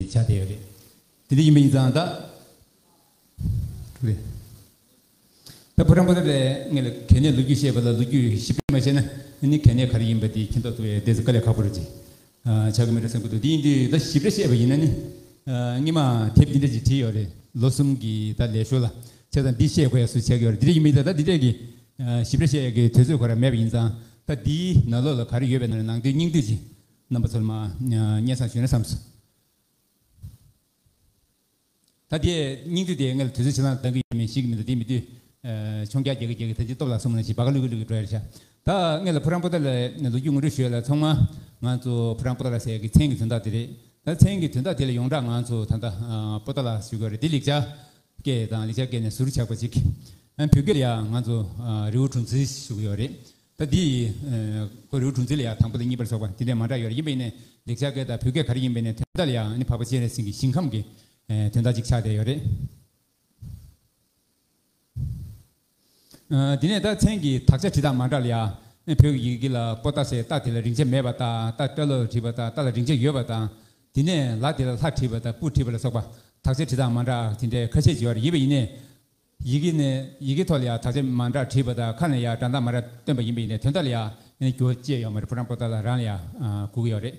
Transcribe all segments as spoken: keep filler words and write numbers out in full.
ཆགས་བསྡད་ཡོད་རེད། དེ་འདྲ་ཡིན་པ་ཡིན་ཙང་ད། ད་ཕོ་བྲང་པོ་ཏ་ལའི་ངས་ལ་གལ་གནད་ལོ་རྒྱུས་བཤད་པ་ལ་ལོ་རྒྱུས་ཞིབ་ཕྲ་མ་བཤད་ན་ནི་གལ་གནད་ག་རེ་ཡིན་པ་དེ་མཁྱེན་རྟོགས་ཐུབ་པའི་བདེ་ཚོད་དཀའ་ལས་ཁག་པོ་རེད་ཅེས་ཆགས་ཀྱི་མི་འདྲ་བསམ་གྱི་འདུག་དེ་ཡིན་དུས་ད་ཞིབ་ཕྲ་བཤད་པ་ཡིན་ན་ནི་སྔོན་མ་དེབ་འདི་འདྲ་ཅིག་བྲིས་ཡོད་རེད། ལོ་གསུམ་གྱི་ད་ལས་ཞོར་ལ་བྱས་ཙང་འདི་བཤད་དགོས་ཡ་སུ་ཆགས་ཀྱི་ཡོད་རེད། འདི་འདྲ་ཡིན་མིན་ད་ད་འདི་འདྲ་གི་ཞིབ་ཕྲ་བཤད་ཡ་གི་དུས་ཚོད་ཁོ་རང་མེད་པ་ཡིན་ཙང་ད་འདིའི་ནང་ལོགས་ལ་ག་རེ་ཡོད་པའི་ནང་ནང་དོན་སྙིང་བསྡུས་ཅིག་རྣམ་པ་ཚོར་མ་སྙན་སེང་ཞུས་ན་བསམས་སོང་། ད་དེ་སྙིང་བསྡུས་དེ་ངས་ལ་དུས་ཚོད་ཆ་ཚང་འདང་གི་ཡོད་མེད་ཤེས་ཀྱི་མི་འདུག་དེ་མི་དུས་མཆོང་རྒྱག་རྒྱག་གི་རྒྱག་གི་ད་ཅི་སྟོབས་ལ་སོང་ན་ཞིག་བ་ག་ལུག་གི་ལུག་གི་འགྲོ་ཡ་རེད་ཤག་ད་ངས་ལ་ཕོ་བྲང་པོ་ཏ་ལའི་ལོ་རྒྱུས་ངོ་སྤྲོད་ཞུ་ཡ་ལ་ཚང་མ་ང་ཚོ་ཕོ་བྲང་པོ་ཏ་ལ་ཟེར་ཡ་གི་མཚན་གྱི་དོན་དག་དེ་རེད། ད་མཚན་གྱི་དོན་དག་དེ་ལ་ཡོངས་གྲགས་ང་ཚོ་ད་ལྟ་པོ་ཏ་ལ་ཞུ་གི་ཡོད་རེད། དེ་ལེགས་སྦྱར་སྐད་དང་ལེགས་སྦྱར་སྐད་ནས་ཟུར་ཆག་པ་ཅིག་བོད་སྐད་ལ་ཡང་ང་ཚོ་རི་བོ་གྲུ་འཛིན་ཞུ་གི་ཡོད་རེད། ད་འདི་ཁོ་རི་བོ་གྲུ་འཛིན་ལ་ཡང་དང་པོ་དང་གཉིས་པར་སོགས་པ་དེ་འདྲའི་མ་འདྲ་ཡོད་རེད། ཡིན་པ་ཡིན་ནའི་ལེགས་སྦྱར་སྐད་དང་བོད་སྐད་ག་རེ་ཡིན་པ་ཡིན་ནའི་དོན་དག་ལ་ཡང་ནི་འཕགས་པ་སྤྱན་རས་གཟིགས་ཀྱི་ཞིང་ཁམས་ཀྱི་དོན་དག་ཅིག་ཆགས་བསྡད་ཡོད་རེད། དེ་ནས་ད་མཚན་གྱི་དག་ཆ་བྲིས་སྟངས་མ་འདྲ་ལ་ཡང་ནི་བོད་ཀྱི་ཡི་གེ་ལ་པོ་ཏ་ཟེར་ཏ་དེ་ལ་རིང་ཆ་མེད་པ་དང་ཏ་སྐྲ་ལོ་བྲིས་པ་དང་ཏ་ལ་རིང་ཆ་ཡོད་པ་དང་དེ་ནས་ལ་དེ་ལ་ལྷ་བྲིས་པ་དང་པུ་བྲིས་པ་ལ་སོགས་པ་དག་ཆ་བྲིས་སྟངས་མ་འདྲ་དེ་འདྲའི་ཁ་ཤས་ཅིག་ཡོད་རེད། ཡིན་པ་ཡིན་ནའི། ཡི་གེ་ནས་ཡི་གེ་ཐོག་ལ་ཡང་དག་ཆ་མ་འདྲ་བྲིས་པ་དང་ཁ་ནས་ཡང་སྒྲ་གདངས་མ་འདྲ་བཏོན་པ་ཡིན་པ་ཡིན་ནའི་དོན་དག་ལ་ཡང་ནི་འགྱུར་བ་སྐྱེས་ཡོད་མ་རེད། ཕོ་བྲང་པོ་ཏ་ལ་རང་ལ་ཡང་གོ་གི་ཡོད་རེད།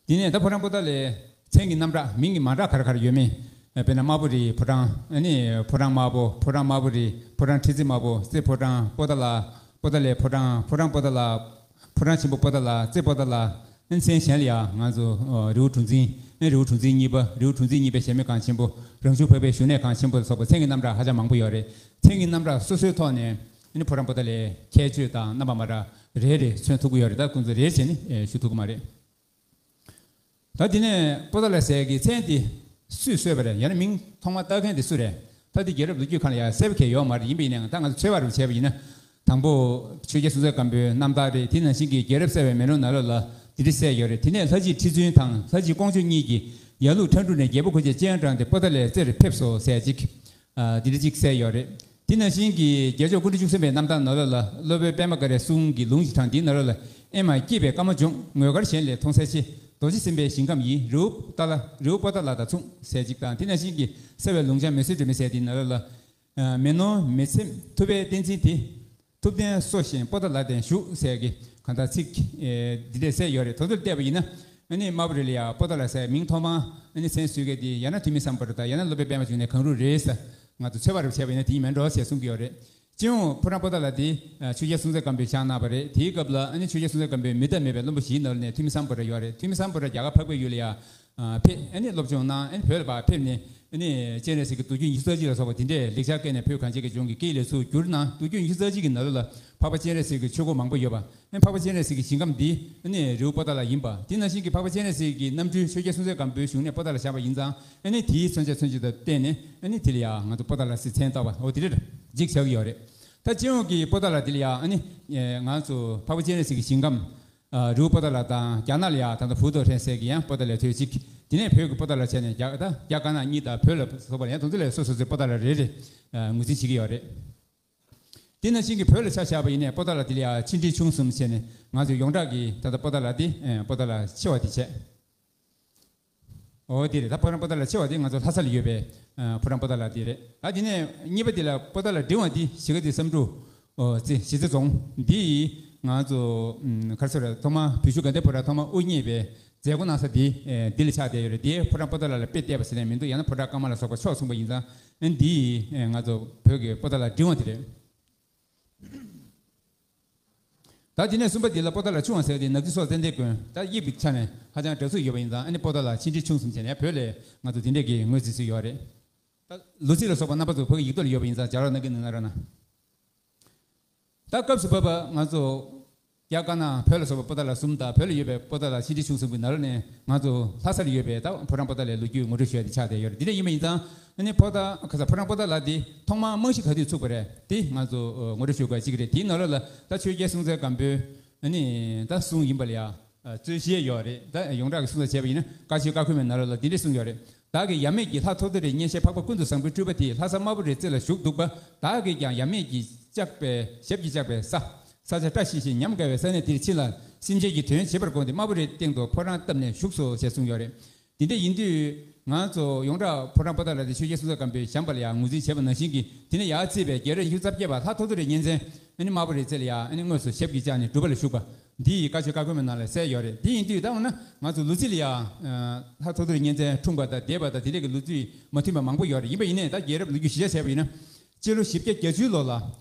དེ་ནས་ད་ཕོ་བྲང་པོ་ཏ་ལའི་མཚན་གྱི་རྣམ་གྲངས་མིང་གི་མ་འདྲ་ག་རེ་ག་རེ་ཡོད་མེད། དཔེར་ན་དམར་པོ་རི་ཕོ་བྲང་ཨ་ནི་ཕོ་བྲང་དམར་པོ་ཕོ་བྲང་དམར་པོ་རི་ཕོ་བྲང་ཁྲི་རྩེ་དམར་པོ་རྩེ་ཕོ་བྲང་པོ་ཏ་ལ་པོ་ཏ་ལའི་ཕོ་བྲང་ཕོ་བྲང་པོ་ཏ་ལ། ཕོ་བྲང་ཆེན་པོ་པོ་ཏ་ལ་རྩེ་པོ་ཏ་ལ། མཚན་གཞན་ལ་ཡང་ང་ཚོ་རི་བོ་གྲུ་འཛིན་རི་བོ་གྲུ་འཛིན་གཉིས་པ་རི་བོ་གྲུ་འཛིན་གཉིས་པའི་གཞལ་མེད་ཁང་ཆེན་པོ་རང་བྱུང་འཕགས་པའི་བཞུགས་གནས་ཁང་ཆེན་པོ་ལ་སོགས་པ་མཚན་གྱི་རྣམ་གྲངས་ཧ་ཅང་མང་པོ་ཡོད་རེད། མཚན་གྱི་རྣམ་གྲངས་སོ་སོའི་ཐོག་ནས་ཕོ་བྲང་པོ་ཏ་ལའི་ཁྱད་ཆོས་དང་རྣམ་པ་མ་འདྲ་རེ་རེ་མཚོན་ཐུབ་ཀྱི་ཡོད་རེད། ད་ཁོང་ཚོ་རེ་རེ་བྱས་ནས་ཞུ་ཐུབ་ཀྱི་མ་རེད། ད་དེ་ནས་པོ་ཏ་ལ་ཟེར་གྱི་མཚན་དེ་སུས་གསོལ་བ་རེད། ཡང་ན་མིང་ཐོག་མ་བཏགས་མཁན་དེ་སུ་རེད། ད་དེ་རྒྱལ་རབས་ལོ་རྒྱུས་ཁག་ལ་ཡང་གསལ་པོ་གང་ཡང་ཡོད་མ་རེད། ཡིན་པ་ཡིན་ནའང་ད་ང་ཚོ་ཚོད་དཔག་རུ་བྱས་པ་ཡིན་ན། དང་པོ་ཆོས་རྒྱལ་སྲོང་བཙན་སྒམ་པོའི་རྣམ་ཐར་རེད། དེ་ནང་བཞིན་གྱི་རྒྱལ་རབས་གསལ་བའི་མེ་ལོང་ནང་ལོགས་ལ་དེ་འདྲ་གསལ་ཡོད་རེད། དེ་ནས་ལྷ་རྗེ་ཁྲི་བཙུན་དང་ལྷ་རྗེ་ཀོང་ཇོ་གཉིས་ཀྱིས་ཡར་ལུང་ཁྲ་འབྲུག་ནས་རྒྱལ་པོ་ཁོ་ཆེ་སྤྱན་དྲངས་ཏེ་པོ་ཏ་ལའི་རྩེར་ཕེབས་སོ་ཟེར་ཅིག་ཨ། འདི་འདྲ་ཅིག་གསལ་ཡོད་རེད། དེ་ནང་བཞིན་གྱི་རྒྱལ་མཆོག་སྐུ་ཕྲེང་བཅུ་གསུམ་པའི་རྣམ་ཐར་ནང་ལོགས་ལ་སློབ་དཔོན་པདྨ་ཀ་རའི་གསུང་གི་ལུང་ཞིག་དྲངས། འདིའི་ནང་ལོགས་ལ་ཨེ་མ་སྐྱིད་པའི་བཀའ་མ་འབྱུང་། ངོ་དཀར་གཞན་ལས་མཐོང་གསལ་ཆེ། རྡོ་རྗེ་སེམས་དཔའི་ཞིང་ཁམས་ཡིན། རི་བོ་ཏ་ལ་རི་བོ་པོ་ཏ་ལ་དང་མཚུངས་ཟེར་ཅིག་དང་། དེ་ནང་བཞིན་གྱི་གསལ་བའི་ལུང་བྱང་མེ་གསོད་སྒྲོན་མེ་ཟེར་འདིའི་ནང་ལོགས་ལ། མེ་ནོར་མེ་ཚེམས་ཐུབ་པའི་བསྟན་འཛིན་དེ། ཐུབ་བསྟན་གསོ་ཞིང་པོ་ཏ་ལ་དེར་བཞུགས་ཟེར་གྱི་གང་ལྟར་ཚིག་ཨེ་འདི་འདྲས་གསལ་ཡོད་རེད། དོན་དུ་བལྟས་པ་ཡིན་ན་ཨ་ནི་དམར་པོ་རི་ལ་ཡང་པོ་ཏ་ལ་ཟེར་མིང་ཐོག་མ་ཨ་ནི་མཚན་གསོལ་མཁན་དེ་ཡང་ན་ཐོན་མི་སམ་བྷོ་ཊ་དང་ཡང་ན་སློབ་དཔོན་པདྨ་འབྱུང་གནས་གང་རུང་རེད་ཟེར། ང་ཚོ་ཚོད་དཔག་རུ་བྱས་པ་ཡིན་ན་དེ་ཡིན་མིན་འགྲོ་ཟེར་གསུང་གི་ཡོད་རེད། སྤྱི་ཡོངས་ཕོ་བྲང་པོ་ཏ་ལ་དེ་ཆོས་རྒྱལ་སྲོང་བཙན་སྒམ་པོས་བཞེངས་གནང་བ་རེད། དེའི་སྐབས་ལ་ཨ་ནི་ཆོས་རྒྱལ་སྲོང་བཙན་སྒམ་པོས་མི་ཐ་མལ་པའི་བློན་པོ་བཞིའི་ནང་ནས་ཐོན་མི་སམ་བྷོ་ཊ་ཡོད་རེད། ཐོན་མི་སམ་བྷོ་ཊ་རྒྱ་གར་འཕགས་པའི་ཡུལ་ལ་ཡང་ཕེབས། ཨ་ནི་སློབ་སྦྱོང་གནང་། ཨ་ནི་བོད་ལ་ཕར་ཕེབས་ནས་ཨ་ནི་སྤྱན་རས་གཟིགས་ཀྱི་མདོ་རྒྱུད་ཉི་ཤུ་རྩ་གཅིག་ལ་སོགས་པ་དེ་འདྲས་ལེགས་སྦྱར་སྐད་ནས་བོད་གངས་ཅན་གྱི་ལྗོངས་ཀྱི་སྐད་ཡིག་ལ་ཚུར་བསྒྱུར་གནང་། མདོ་རྒྱུད་ཉི་ཤུ་རྩ་གཅིག་གི་ནང་ལོགས་ལ་འཕགས་པ་སྤྱན་རས་གཟིགས་ཀྱི་ཆོས་སྐོར་མང་པོ་ཡོད་པ། ཨ་ནི་འཕགས་པ་སྤྱན་རས་གཟིགས་ཀྱི་ཞིང་ཁམས་འདི་ཨ་ནི་རི་བོ་པོ་ཏ་ལ་ཡིན་པ། དེ་ནང་བཞིན་གྱི་འཕགས་པ་སྤྱན་རས་གཟིགས་ཀྱི་རྣམ་སྤྲུལ་ཆོས་རྒྱལ་སྲོང་བཙན་སྒམ་པོའི་བཞུགས་གནས་པོ་ཏ་ལ་བཞེངས་པ་ཡིན་ཙང་། ཨ་ནི་དེའི་མཚོན་བྱ་མཚོན་བྱེད་དང་བསྟུན་ནས་ཨ་ནི་དེ་ལ་ཡང་ང་ཚོ་པོ་ཏ་ལ་ཟེར་མཚན་བཏགས་པ་འོ་དེ་འདྲ་ཅིག་ཆགས་ཀྱི་ཡོད་རེད། ད་སྤྱི་ཡོངས་ཀྱི་པོ་ཏ་ལ་དེ་ལ་ཡང་ཨ་ནི་ང་ཚོ་འཕགས་པ་སྤྱན་རས་གཟིགས་ཀྱི་ཞིང་ཁམས། རི་བོ་པོ་ཏ་ལ་དང་རྒྱ་ནག་ལ་ཡང་ད་ལྟ་ཧྥུའུ་ཏོ་ཧྲན་ཟེར་གྱི་ཡང་པོ་ཏ་ལའི་ཐོད་གཅིག་དེ་ནས་བོད་ཀྱི་པོ་ཏ་ལ་བྱས་ནས་རྒྱ་ད་རྒྱ་དཀར་ནག་གཉིས་དང་བོད་ལ་སོགས་པ་ལ་ཡང་དེ་ཚོ་ལ་སོ་སོ་སོའི་པོ་ཏ་ལ་རེ་རེ་ངོས་འཛིན་བྱེད་ཀྱི་ཡོད་རེད། དེ་ནང་བཞིན་གྱི་བོད་ལ་ཆ་བཞག་པ་ཡིན་ནའི་པོ་ཏ་ལ་དེ་ལ་ཡང་ཆེ་འབྲིང་ཆུང་གསུམ་བྱས་ནས་ང་ཚོ་ཡོངས་གྲགས་ཀྱི་ད་ལྟ་པོ་ཏ་ལ་དེ་པོ་ཏ་ལ་ཆེ་བ་དེ་བྱས། འོ་དེ་རེད། ད་ཕོ་བྲང་པོ་ཏ་ལ་ཆེ་བ་དེ་ང་ཚོ་ལྷ་ས་ལ་ཡོད་པའི་ཕོ་བྲང་པོ་ཏ་ལ་དེ་རེད། ད་དེ་ནས་གཉིས་པ་དེ་ལ་པོ་ཏ་ལ་འབྲིང་བ་དེ་གཞིས་ཀ་རྩེ་བསམ་འགྲུབ། ཨོ་རྩེ་གཞིས་རྩེ་རྫོང་འདི་ཡིས་ང་ཚོ་ཨམ་ག་རེ་ཟེར་རེད། ཐོག་མ་བོད་གཞུང་དགའ་ལྡན་ཕོ་བྲང་ཐོག་མ་དབུ་བརྙེས་པའི་མཛད་སྒོ་གནང་ས་འདི་ཨེ་འདི་ལ་ཆགས་བསྡད་ཡོད་རེད། དེ་ཕོ་བྲང་པོ་ཏ་ལ་ལ་དཔེ་བལྟས་པ་ཟེར་ནས་མི་འདུག་ཡང་ན་ཕོ་བྲང་ཀ་མ་ལ་སོགས་པ་ཕྱོགས་མཚུངས་པ་ཡིན་ཙང་ཨེ་འདི་ཡིས་ཨེ་ང་ཚོ་བོད་ཀྱི་པོ་ཏ་ལ་འབྲིང་བ་དེ་རེད། ད་དེ་ནས་གསུམ་པ་འདི་ལ་པོ་ཏ་ལ་ཆུང་བ་ཟེར་ཏེ་ནག་རྩི་སོགས་ཙན་དན་དགོན། ད་དབྱིབས་ཀྱི་ཆ་ནས་ཧ་ཅང་འདྲ་མཚུངས་ཡོད་པ་ཡིན་ཙང་ཨ་ནི་པོ་ཏ་ལ་ཆེ་འབྲིང་ཆུང་གསུམ་བྱས་ནས་བོད་ལ་ང་ཚོ་དེ་འདྲས་ཀྱི་ངོས་འཛིན་སྲོལ་ཡོད་རེད། ད་ལོ་ཚིགས་ལ་སོགས་པ་རྣམ་པ་ཚོ་བོད་ཀྱི་ཡིག་ཐོག་ལ་ཡོད་པ་ཡིན་ཙང་སྦྱར་རོགས་གནང་གི་གནང་རོགས་གནང་། ད་སྐབས་སུ་བབ་པ་ང་ཚོ་རྒྱ་དཀར་ནག་བོད་ལ་སོགས་པ་པོ་ཏ་ལ་གསུམ་དང་བོད་ལ་ཡོད་པའི་པོ་ཏ་ལ་ཆེ་འབྲིང་ཆུང་གསུམ་གྱི་ནང་ལོགས་ནས་ང་ཚོ་ལྷ་སར་ཡོད་པའི་ད་ཕོ་བྲང་པོ་ཏ་ལའི་ལོ་རྒྱུས་ངོ་སྤྲོད་ཞུ་ཡ་དེ་ཆགས་བསྡད་ཡོད་རེད། དེ་འདྲ་ཡིན་པ་ཡིན་ཙང་ཨ་ནི་པོ་ཏ་ག་ས་ཕོ་བྲང་པོ་ཏ་ལ་དེ་ཐོག་མར་རྨང་གཞི་ག་དུས་ཚུགས་པ་རེད་དེ་ང་ཚོ་ངོ་སྤྲོད་ཞུ་དགོས་གཅིག་རེད། དེའི་ནང་ལོགས་ལ་ད་ཆོས་རྒྱལ་སྲོང་བཙན་སྒམ་པོའི་ཨ་ནི་ད་གསུང་ཡིན་པ་ལ་ཡ། རྩོད་གཞི་ཡོད་རེད། ད་ཡོངས་གྲགས་ཀྱི་གསུང་ས་བྱས་པ་ཡིན་ན་བཀའ་ཆོས་བཀའ་འཁོལ་མའི་ནང་ལོགས་ལ་འདི་འདྲས་གསུངས་ཡོད་རེད། བདག་གིས་ཡབ་མེས་ཀྱི་ལྷ་ཐོ་ཐོ་རི་གཉན་ཤལ་འཕགས་པ་ཀུན་ཏུ་བཟང་པོའི་སྤྲུལ་པ་དེ་ལྷ་ས་དམར་པོ་རིའི་རྩེ་ལ་བཞུགས་འདུག་པ། བདག་གིས་ཀྱང་ཡབ་མེས་ཀྱིས་བཅགས་པའི་ཞབས་ཀྱིས་བཅགས་པའི་ས་ས་ཆ་བཀྲ་ཤིས་ཤིང་ཉམས་དགའ་བའི་ས་གནས་དེར་ཕྱིན་ལ་ སེམས་ཅན་གྱི་དོན་བྱེད་པར་དགོངས་ཏེ་དམར་པོ་རིའི་སྟེང་དུ་ཕོ་བྲང་བཏབ་ནས་བཞུགས་སོ་ཞེས་གསུངས་ཡོད་རེད། དེ་འདྲ་ཡིན་དུས་ང་ཚོ་ཡོངས་གྲགས་ཕོ་བྲང་པོ་ཏ་ལ་དེ་ཆོས་རྒྱལ་སྲོང་བཙན་སྒམ་པོས་བཞེངས་པ་ལ་ཡང་ངོས་འཛིན་བྱས་པ་ནང་བཞིན་གྱི་དེ་ནས་ཡར་བརྩིས་པའི་རྒྱལ་རབས་ཉི་ཤུ་རྩ་བརྒྱད་པ་ལྷ་ཐོ་ཐོ་རི་གཉན་བཙན་ཨ་ནི་དམར་པོ་རིའི་རྩེ་ལ་ཡང་ཨ་ནི་དངོས་སུ་ཞབས་ཀྱིས་བཅགས་ནས་སྒྲུབ་པ་ལ་བཞུགས་པ་འདི་ཡི་བཀའ་ཆོས་བཀའ་བསྒོ་མའི་ནང་ལ་གསལ་ཡོད་རེད། དེ་ཡིན་དུས་ད་འོ་ན་ང་ཚོ་ལོ་རྩིས་ལ་ཡང་ལྷ་ཐོ་ཐོ་རི་གཉན་བཙན་འཁྲུངས་པ་དང་འདས་པ་དང་དེ་འདྲ་གི་ལོ་རྩིས་མ་མཐུན་པ་མང་པོ་ཡོད་རེད། ཡིན་པ་ཡིན་ནའི་ད་རྒྱལ་རབས་ལོ་རྒྱུས་གཞི་བཞག་བྱས་པ་ཡིན་ན་སྤྱི་ལོ་བཞི་བརྒྱ་བརྒྱད་ཅུའི་ལོ་ལ།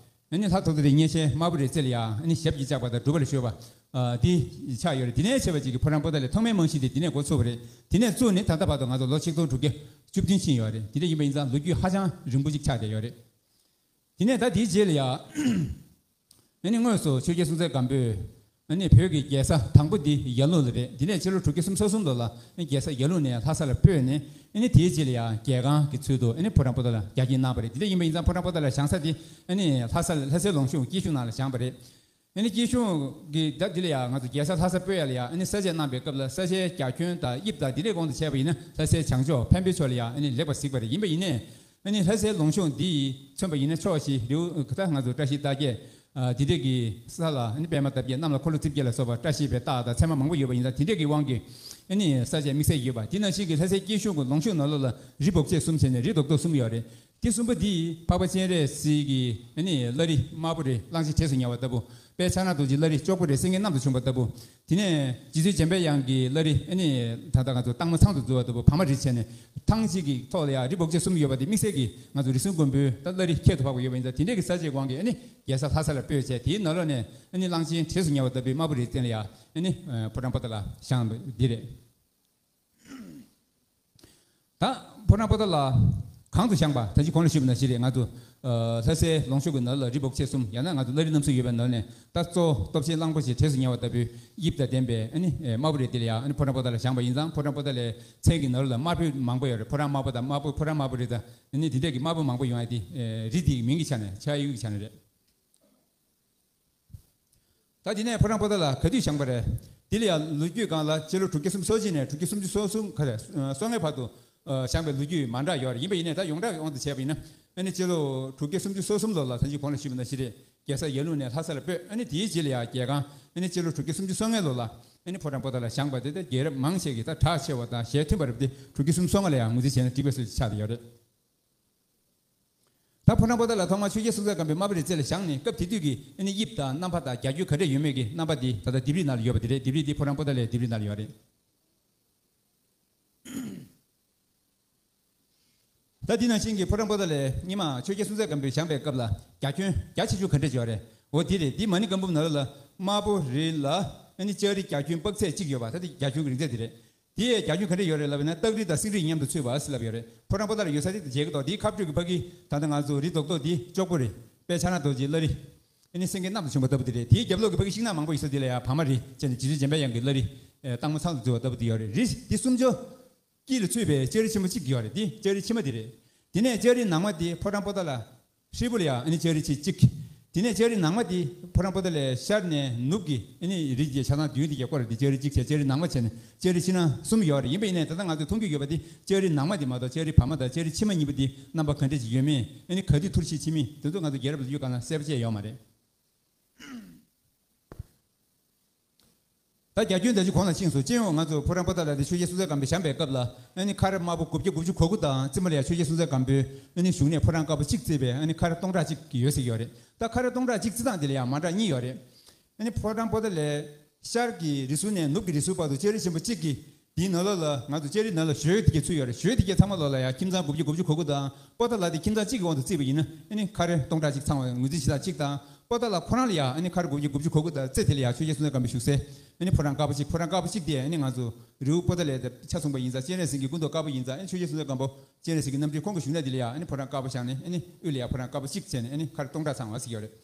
ཨ་ནི་ལྷ་ཐོ་ཐོ་རི་གཉན་བཙན་དམར་པོ་རིའི་རྩེ་ལ་ཡང་ཨ་ནི་ཞབས་ཀྱིས་བཅགས་པ་དང་སྒྲུབ་པ་ལ་གཞོལ་བ། ཨ་དེ་ཆགས་ཡོད་རེད། དེ་ནས་བྱས་པ་ཅིག་གི་ཕོ་བྲང་པོ་ཏ་ལའི་ཐོག་མའི་རྨང་གཞི་དེ་དེ་ནས་འགོ་ཚུགས་པ་རེད། དེ་ནས་བཙུགས་ནས་ད་ལྟ་བར་དུ་ང་ཚོ་ལོ་ཆིག་སྟོང་དྲུག་བརྒྱ་བཅུ་བདུན་ཕྱིན་ཡོད་རེད། དེ་འདྲ་ཡིན་པ་ཡིན་ཙང་ལོ་རྒྱུས་ཧ་ཅང་རིང་པོ་ཅིག་ཆགས་བསྡད་ཡོད་རེད། དེ་ནས་ད་དེའི་རྗེས་ལ་ཡང་ཨ་ནི་དངོས་སུ་ཆོས་རྒྱལ་སྲོང་བཙན་སྒམ་པོས་ཨ་ནི་བོད་ཀྱི་རྒྱལ་ས་དང་པོ་འདི་ཡར་ཀླུང་ལ་རེད། དེ་ནས་ཕྱི་ལོ་དྲུག་བརྒྱ་སུམ་ཅུ་སོ་གསུམ་ལོ་ལ་ཨ་ནི་རྒྱལ་ས་ཡར་ཀླུང་ནས་ལྷ་ས་ལ་སྤོས་ནས་ཨ་ནི་དེའི་རྗེས་ལ་ཡང་རྒྱལ་ཁང་གི་ཚུལ་དུ་ཨ་ནི་ཕོ་བྲང་པོ་ཏ་ལ་རྒྱ་སྐྱེད་གནང་བ་རེད། དེ་འདྲ་ཡིན་པ་ཡིན་ཙང་ཕོ་བྲང་པོ་ཏ་ལ་བཞེངས་ས་དེ་ཨ་ནི་ལྷ་ས་ལྷ་སའི་ལུང་གཤོང་སྐྱིད་གཤོངས་ནང་ལ་བཞེངས་པ་རེད། ཨ་ནི་སྐྱིད་གཤོངས་ཀྱི་ད་འདི་ལ་ཡང་ང་ཚོ་རྒྱལ་ས་ལྷ་ས་སྤོས་ཡ་ལ་ཡང་ཨ་ནི་ས་དཔྱད་གནང་པའི་སྐབས་ལ་ས་ཆའི་རྒྱ་ཁྱོན་དང་དབྱིབས་དང་འདི་འདྲའི་དབང་དུ་བྱས་པ་ཡིན་ན་ལྷ་སའི་བྱང་ཕྱོགས་འཕན་པོའི་ཕྱོགས་ལ་ཡང་ཨ་ནི་ལེགས་པར་གཟིགས་པ་རེད། ཡིན་པ་ཡིན་ནའི་ཨ་ནི་ལྷ་སའི་ལུང་གཤོང་འདི་ཡིས་མཚོན་པ་ཡིན་ན་ཕྱོགས་བཞི་རི་བོ་ད་ང་ཚོ་བཀྲ་ཤིས་རྟགས་བརྒྱད་ཨ་འདི་འདྲས་ཀྱི་ས་ལ་ཨ་ནི་པདྨ་འདབ་བརྒྱད་གནམ་ལ་འཁོར་ལོ་རྩིབས་བརྒྱད་ལ་སོགས་པ་བཀྲ་ཤིས་པའི་རྟགས་དང་མཚན་མ་མང་པོ་ཡོད་པ་ཡིན་ཙང་དེ་འདྲས་ཀྱི་དབང་གིས་ཨ་ནི་ས་དཔྱད་དམིགས་བསལ་ཡོད་པ་འདི་ནང་བཞིན་གྱི་ལྷ་སའི་སྐྱིད་གཤོངས་ཀྱི་ལུང་གཤོང་ནང་ལོགས་ལ་རི་སྦོམ་ཆེ་གསུམ་བྱས་ནས་རི་རྡོག་རྡོག་གསུམ་ཡོད་རེད། དེ་གསུམ་པོ་འདི་འཕགས་པ་སྤྱན་རས་གཟིགས་ཀྱི་ཨ་ནི་བླ་རི་དམར་པོ་རི་གླང་ཆེན་གྲས་སུ་ཉེ་བ་ལྟ་བུ། དཔལ་ཕྱག་ན་རྡོ་རྗེ་བླ་རི་ལྕོག་པོ་རི་སེང་གེ་གནམ་དུ་བྱོན་པ་ལྟ་བུ། དེ་ནས་རྗེ་བཙུན་འཇམ་པའི་དབྱངས་ཀྱི་བླ་རི་ཨ་ནི་ད་ལྟ་ང་ཚོ་སྟག་མོ་ཚང་དུ་འཛུལ་བ་ལྟ་བུ་བ་མ་རི་བྱས་ནས་ཐང་གཅིག་གི་ཐོག་ལ་ཡང་རི་སྦོམ་ཆེ་གསུམ་ཡོད་པ་དེ་དམིགས་བསལ་གྱིས་ང་ཚོ་རི་སུལ་མགོན་པོའི་ད་བླ་རི་ཁྱད་དུ་འཕགས་པ་ཡོད་པ་ཡིན་ཙང་དེ་འདྲས་ཀྱི་ས་དཔྱད་དབང་གིས་ཨ་ནི་རྒྱལ་ས་ལྷ་ས་ལ་སྤོས་བྱས་དེའི་ནང་ལོགས་ནས་ཨ་ནི་གླང་ཆེན་གྲས་སུ་ཉེ་བ་ལྟ་བུའི་དམར་པོ་རིའི་སྟེང་ལ་ཡང་ཨ་ནི་ཕོ་བྲང་པོ་ཏ་ལ་བཞེངས་པ་འདི་རེད། ད་ཕོ་བྲང་པོ་ཏ་ལ་གང་དུ་བཞེངས་པ་ད་ཅི་གོང་ལ་ཞུས་པ་ནང་བཞིན་རེད། ང་ཚོ་ལྷ་སའི་ལུང་གཤོང་གི་ནང་ལ་རི་སྦོམ་ཆེ་གསུམ་ཡང་ན་ང་ཚོ་བླ་རི་རྣམ་གསུམ་ཡོད་པའི་ནང་ནས་ད་གཙོ་བོ་སྟོབས་ཆེན་གླང་པོ་ཆེ་གྲས་སུ་ཉེ་བ་ལྟ་བུའི་དབྱིབས་དང་ལྡན་པའི་ཨ་ནི་དམར་པོ་རི་དེ་ལ་ཡང་ཨ་ནི་ཕོ་བྲང་པོ་ཏ་ལ་བཞེངས་པ་ཡིན་ཙང་ཕོ་བྲང་པོ་ཏ་ལའི་མཚན་གྱི་ནང་ལ་དམར་པོ་མང་པོ་ཡོད་རེད། ཕོ་བྲང་དམར་པོ་དང་དམར་པོ་ཕོ་བྲང་དམར་པོ་རི་དང་ཨ་ནི་དེ་འདྲས་ཀྱི་དམར་པོ་མང་པོ་ཡོང་ཡ་དེ་རི་དེའི་མིང་གི་ཆ་ནས་ཆགས་ཡུལ་གྱི་ཆ་ནས་རེད། ད་དེ་ནས་ཕོ་བྲང་པོ་ཏ་ལ་ག་དུས་བཞེངས་པ་རེད། དེ་ལ་ཡང་ལོ་རྒྱུས་སྒང་ལ་སྤྱི་ལོ་དྲུག་བརྒྱ་སུམ་ཅུ་སོ་གཅིག་ནས་དྲུག་བརྒྱ་སུམ་ཅུ་སོ་གསུམ་ག་རེ་སོ་ལྔའི་བར་དུ་བཞེངས་པའི་ལོ་རྒྱུས་མ་འདྲ་ཡོད་རེད། ཡིན་པ་ཡིན་ནའི་ད་ཡོངས་གྲགས་ཀྱི་དབང་དུ་བྱས་པ་ཡིན་ན་ཨ་ནི་སྤྱི་ལོ་དྲུག་བརྒྱ་སུམ་ཅུ་སོ་གསུམ་ལོ་ལ་ད་ཅི་གོང་ལ་ཞུས་པ་ནང་བཞིན་རེད། རྒྱལ་ས་ཡར་ཀླུང་ནས་ལྷ་ས་ལ་སྤོས། ཨ་ནི་དེའི་རྗེས་ལ་ཡང་རྒྱལ་ཁང་ཨ་ནི་སྤྱི་ལོ་དྲུག་བརྒྱ་སུམ་ཅུ་སོ་ལྔའི་ལོ་ལ་ཨ་ནི་ཕོ་བྲང་པོ་ཏ་ལ་བཞེངས་པ་དེ་ད་རྒྱལ་རབས་མང་ཆེ་གི་ད་གྲགས་ཆེ་བ་དང་ཞལ་མཐུན་པ་རེད་དེ་དྲུག་བརྒྱ་སུམ་ཅུ་སོ་ལྔ་ལ་ཡང་ངོས་འཛིན་བྱས་ན་འགྲིག་པའི་སྲོལ་ཆགས་བསྡད་ཡོད་རེད། ད་ཕོ་བྲང་པོ་ཏ་ལ་ཐོག་མར་ཆོས་རྒྱལ་སྲོང་བཙན་སྒམ་པོས་དམར་པོ་རིའི་རྩེ་ལ་བཞེངས་ནས་སྐབས་དེ་དུས་ཀྱི་ཨ་ནི་དབྱིབས་དང་རྣམ་པ་དང་རྒྱ་ཁྱོན་ག་འདྲས་ཡོད་མེད་ཀྱི་རྣམ་པ་འདི་ད་ལྟ་ལྡེབས་རིས་ནང་ལ་ཡོད་པ་དེ་རེད། ལྡེབས་རིས་འདི་ཕོ་བྲང་པོ་ཏ་ལའི་ལྡེབས་རིས་ནང་ལ་ཡོད་རེད། ད་འདི་ནང་བཞིན་གྱི་ཕོ་བྲང་པོ་ཏ་ལའི་སྔོན་མ་ཆོས་རྒྱལ་སྲོང་བཙན་སྒམ་པོས་བཞེངས་པའི་སྐབས་ལ་རྒྱ་ཁྱོན་རྒྱ་ཆེ་ཆུང་ག་འདྲས་ཡོད་རེད། འོ་འདི་རེད། འདི་མ་ཎི་བཀའ་འབུམ་ནང་ལ་དམར་པོ་རི་ལ་ཨ་ནི་ལྕགས་རི་རྒྱ་ཁྱོན་དཔག་ཚད་གཅིག་ཡོད་པ། ད་འདི་རྒྱ་ཁྱོན་གྱི་རིང་ཚད་འདི་རེད། དེའི་རྒྱ་ཁྱོན་ག་འདྲ་ཡོད་རེད་ལབ་ན་སྟག་རི་དང་སེང་རི་མཉམ་དུ་ཚུད་པ་ཟེར་ལབ་ཡོད་རེད། ཕོ་བྲང་པོ་ཏ་ལ་ཡོད་ས་དེ་མཇལ་གི་འདུག་དེའི་ཁ་སྤྲོད་ཀྱི་ཕ་གི་ད་ལྟ་ང་ཚོ་རི་རྡོག་རྡོག་འདི་ལྕོག་པོ་རི་དཔལ་ཕྱག་ན་རྡོ་རྗེ་བླ་རི་ཨ་ནི་སེང་གེ་གནམ་དུ་བྱོན་པ་ལྟ་བུ་དེ་རེད། དེའི་རྒྱབ་ལོགས་ཀྱི་ཕ་གི་ཤིང་ནགས་མང་པོ་ཡོད་ས་དེ་ལ་ཡང་བ་མ་རི་བྱས་ནས་རྗེ་བཙུན་འཇམ་དཔལ་དབྱངས་ཀྱི་བླ་རི་སྟག་མོ་ཚང་དུ་འཛུལ་བ་ལྟ་བུ་དེ་ཡོད་རེད། རི་འདི་གསུམ་ཆོས་དཀྱིལ་ལ་ཚུད་པའི་ལྕགས་རི་ཆེན་པོ་གཅིག་ཡོད་རེད། འདི་ལྕགས་རི་ཕྱི་མ་དེ་རེད། དེ་ནས་ལྕགས་རི་ནང་མ་དེ་ཕོ་བྲང་པོ་ཏ་ལ་ཧྲིལ་པོ་ལ་ཡང་ཨ་ནི་ལྕགས་རི་ཆེ་གཅིག་དེ་ནས་ལྕགས་རི་ནང་མ་དེ་ཕོ་བྲང་པོ་ཏ་ལའི་ཤར་ནས་ནུབ་ཀྱི་ཨ་ནི་རི་གྱི་ཆ་ཚང་བདུན་དེ་གྱ་སྐོར་དེ་ལྕགས་རི་གཅིག་བྱས། ལྕགས་རི་ནང་མ་བྱས་ནས་ལྕགས་རི་ཕྱི་ནང་གསུམ་ཡོད་རེད། ཡིན་པ་ཡིན་ནའི་ད་ལྟ་ང་ཚོས་མཐོང་རྒྱུ་ཡོད་པ་དེ་ལྕགས་རི་ནང་མ་དེ་མ་གཏོགས་ལྕགས་རི་བར་མ་དང་ལྕགས་རི་ཕྱི་མ་གཉིས་པོ་དེ་རྣམ་པ་ག་འདྲས་ཅིག་ཡོད་མེད་ཨ་ནི་ག་དུས་ཐུར་ཞིག་ཕྱིན་མིན་དེ་ཚོ་ང་ཚོ་རྒྱལ་རབས་ལོ་རྒྱུས་སྒང་ལ་གསལ་པོ་བཅས་ཡོད་མ་རེད། ད་རྒྱ་ཁྱོན་ད་ཅི་གོང་ལ་ཕྱིན་སོང་། སྤྱི་ཡོངས་ང་ཚོ་ཕོ་བྲང་པོ་ཏ་ལ་དེ་ཆོས་རྒྱལ་སྲོང་བཙན་སྒམ་པོས་བཞེངས་པའི་སྐབས་ལ་ཨ་ནི་ཁ་རི་དམར་པོ་དགུ་བརྒྱ་དགུ་བཅུ་གོ་དགུ་དང་རྩིབས་མ་ལ་ཡང་ཆོས་རྒྱལ་སྲོང་བཙན་སྒམ་པོའི་ཨ་ནི་བཞུགས་གནས་ཕོ་བྲང་དཀར་པོ་གཅིག་བརྩིས་པའི་ཨ་ནི་ཁ་རི་སྟོང་ཕྲག་གཅིག་ཡོད་ཟེར་གྱི་ཡོད་རེད། ད་ཁ་རི་སྟོང་ཕྲག་གཅིག་བརྩི་སྟངས་དེ་ལ་ཡང་མ་འདྲ་གཉིས་ཡོད་རེད། ཨ་ནི་ཕོ་བྲང་པོ་ཏ་ལའི་ཤར་གྱི་རི་ཟུར་ནས་ནུབ་ཀྱི་རི་ཟུར་བར་དུ་ལྕགས་རི་ཆེན་པོ་གཅིག་གི་དེའི་ནང་ལོགས་ལ་ང་ཚོ་ལྕགས་རིའི་ནང་ལ་གཞོལ་དེ་གས་ཚུད་ཡོད་རེད། གཞོལ་དེ་གས་ཚང་མ་ལོགས་ལ་ཡང་ཁྱིམ་ཚང་དགུ་བརྒྱ་དགུ་བཅུ་གོ་དགུ་དང་པོ་ཏ་ལ་དེ་ཁྱིམ་ཚང་གཅིག་གི་དབང་དུ་བརྩིས་པ་ཡིན་ན་ཨ་ནི་ཁ་རི་སྟོང་ཕྲག་གཅིག་ཚང་བའི་ངོས་འཛིན་བྱེད་སྟངས་གཅིག་དང་པོ་ཏ་ལ་ཁོ་རང་ལ་ཡང་ཨ་ནི་ཁ་རི་དགུ་བརྒྱ་དགུ་བཅུ་གོ་དགུ་དང་རྩེ་དེ་ལ་ཡང་ཆོས་རྒྱལ་སྲོང་བཙན་སྒམ་པོའི་བཞུགས་སའི་ཨ་ནི་ཕོ་བྲང་དཀར་པོ་གཅིག་ཕོ་བྲང་དཀར་པོ་གཅིག་དེ་ཨ་ནི་ང་ཚོ་རི་བོ་པོ་ཏ་ལའི་ཆ་མཚུངས་པ་ཡིན་ཙང་སྤྱན་རས་གཟིགས་ཀྱི་སྐུ་མདོག་དཀར་པོ་ཡིན་ཙང་ཨ་ནི་ཆོས་རྒྱལ་སྲོང་བཙན་སྒམ་པོ་སྤྱན་རས་གཟིགས་ཀྱི་རྣམ་སྤྲུལ་ཁོང་གི་བཞུགས་གནས་དེ་ལ་ཡང་ཨ་ནི་ཕོ་བྲང་དཀར་པོ་བཞེངས་ནས་ཨ་ནི་དབུས་ལ་ཡང་ཕོ་བྲང་དཀར་པོ་གཅིག་བྱས་ནས་ཨ་ནི་ཁ་རི་སྟོང་ཕྲག་ཚང་བ་ཟེར་གྱི་ཡོད་རེད།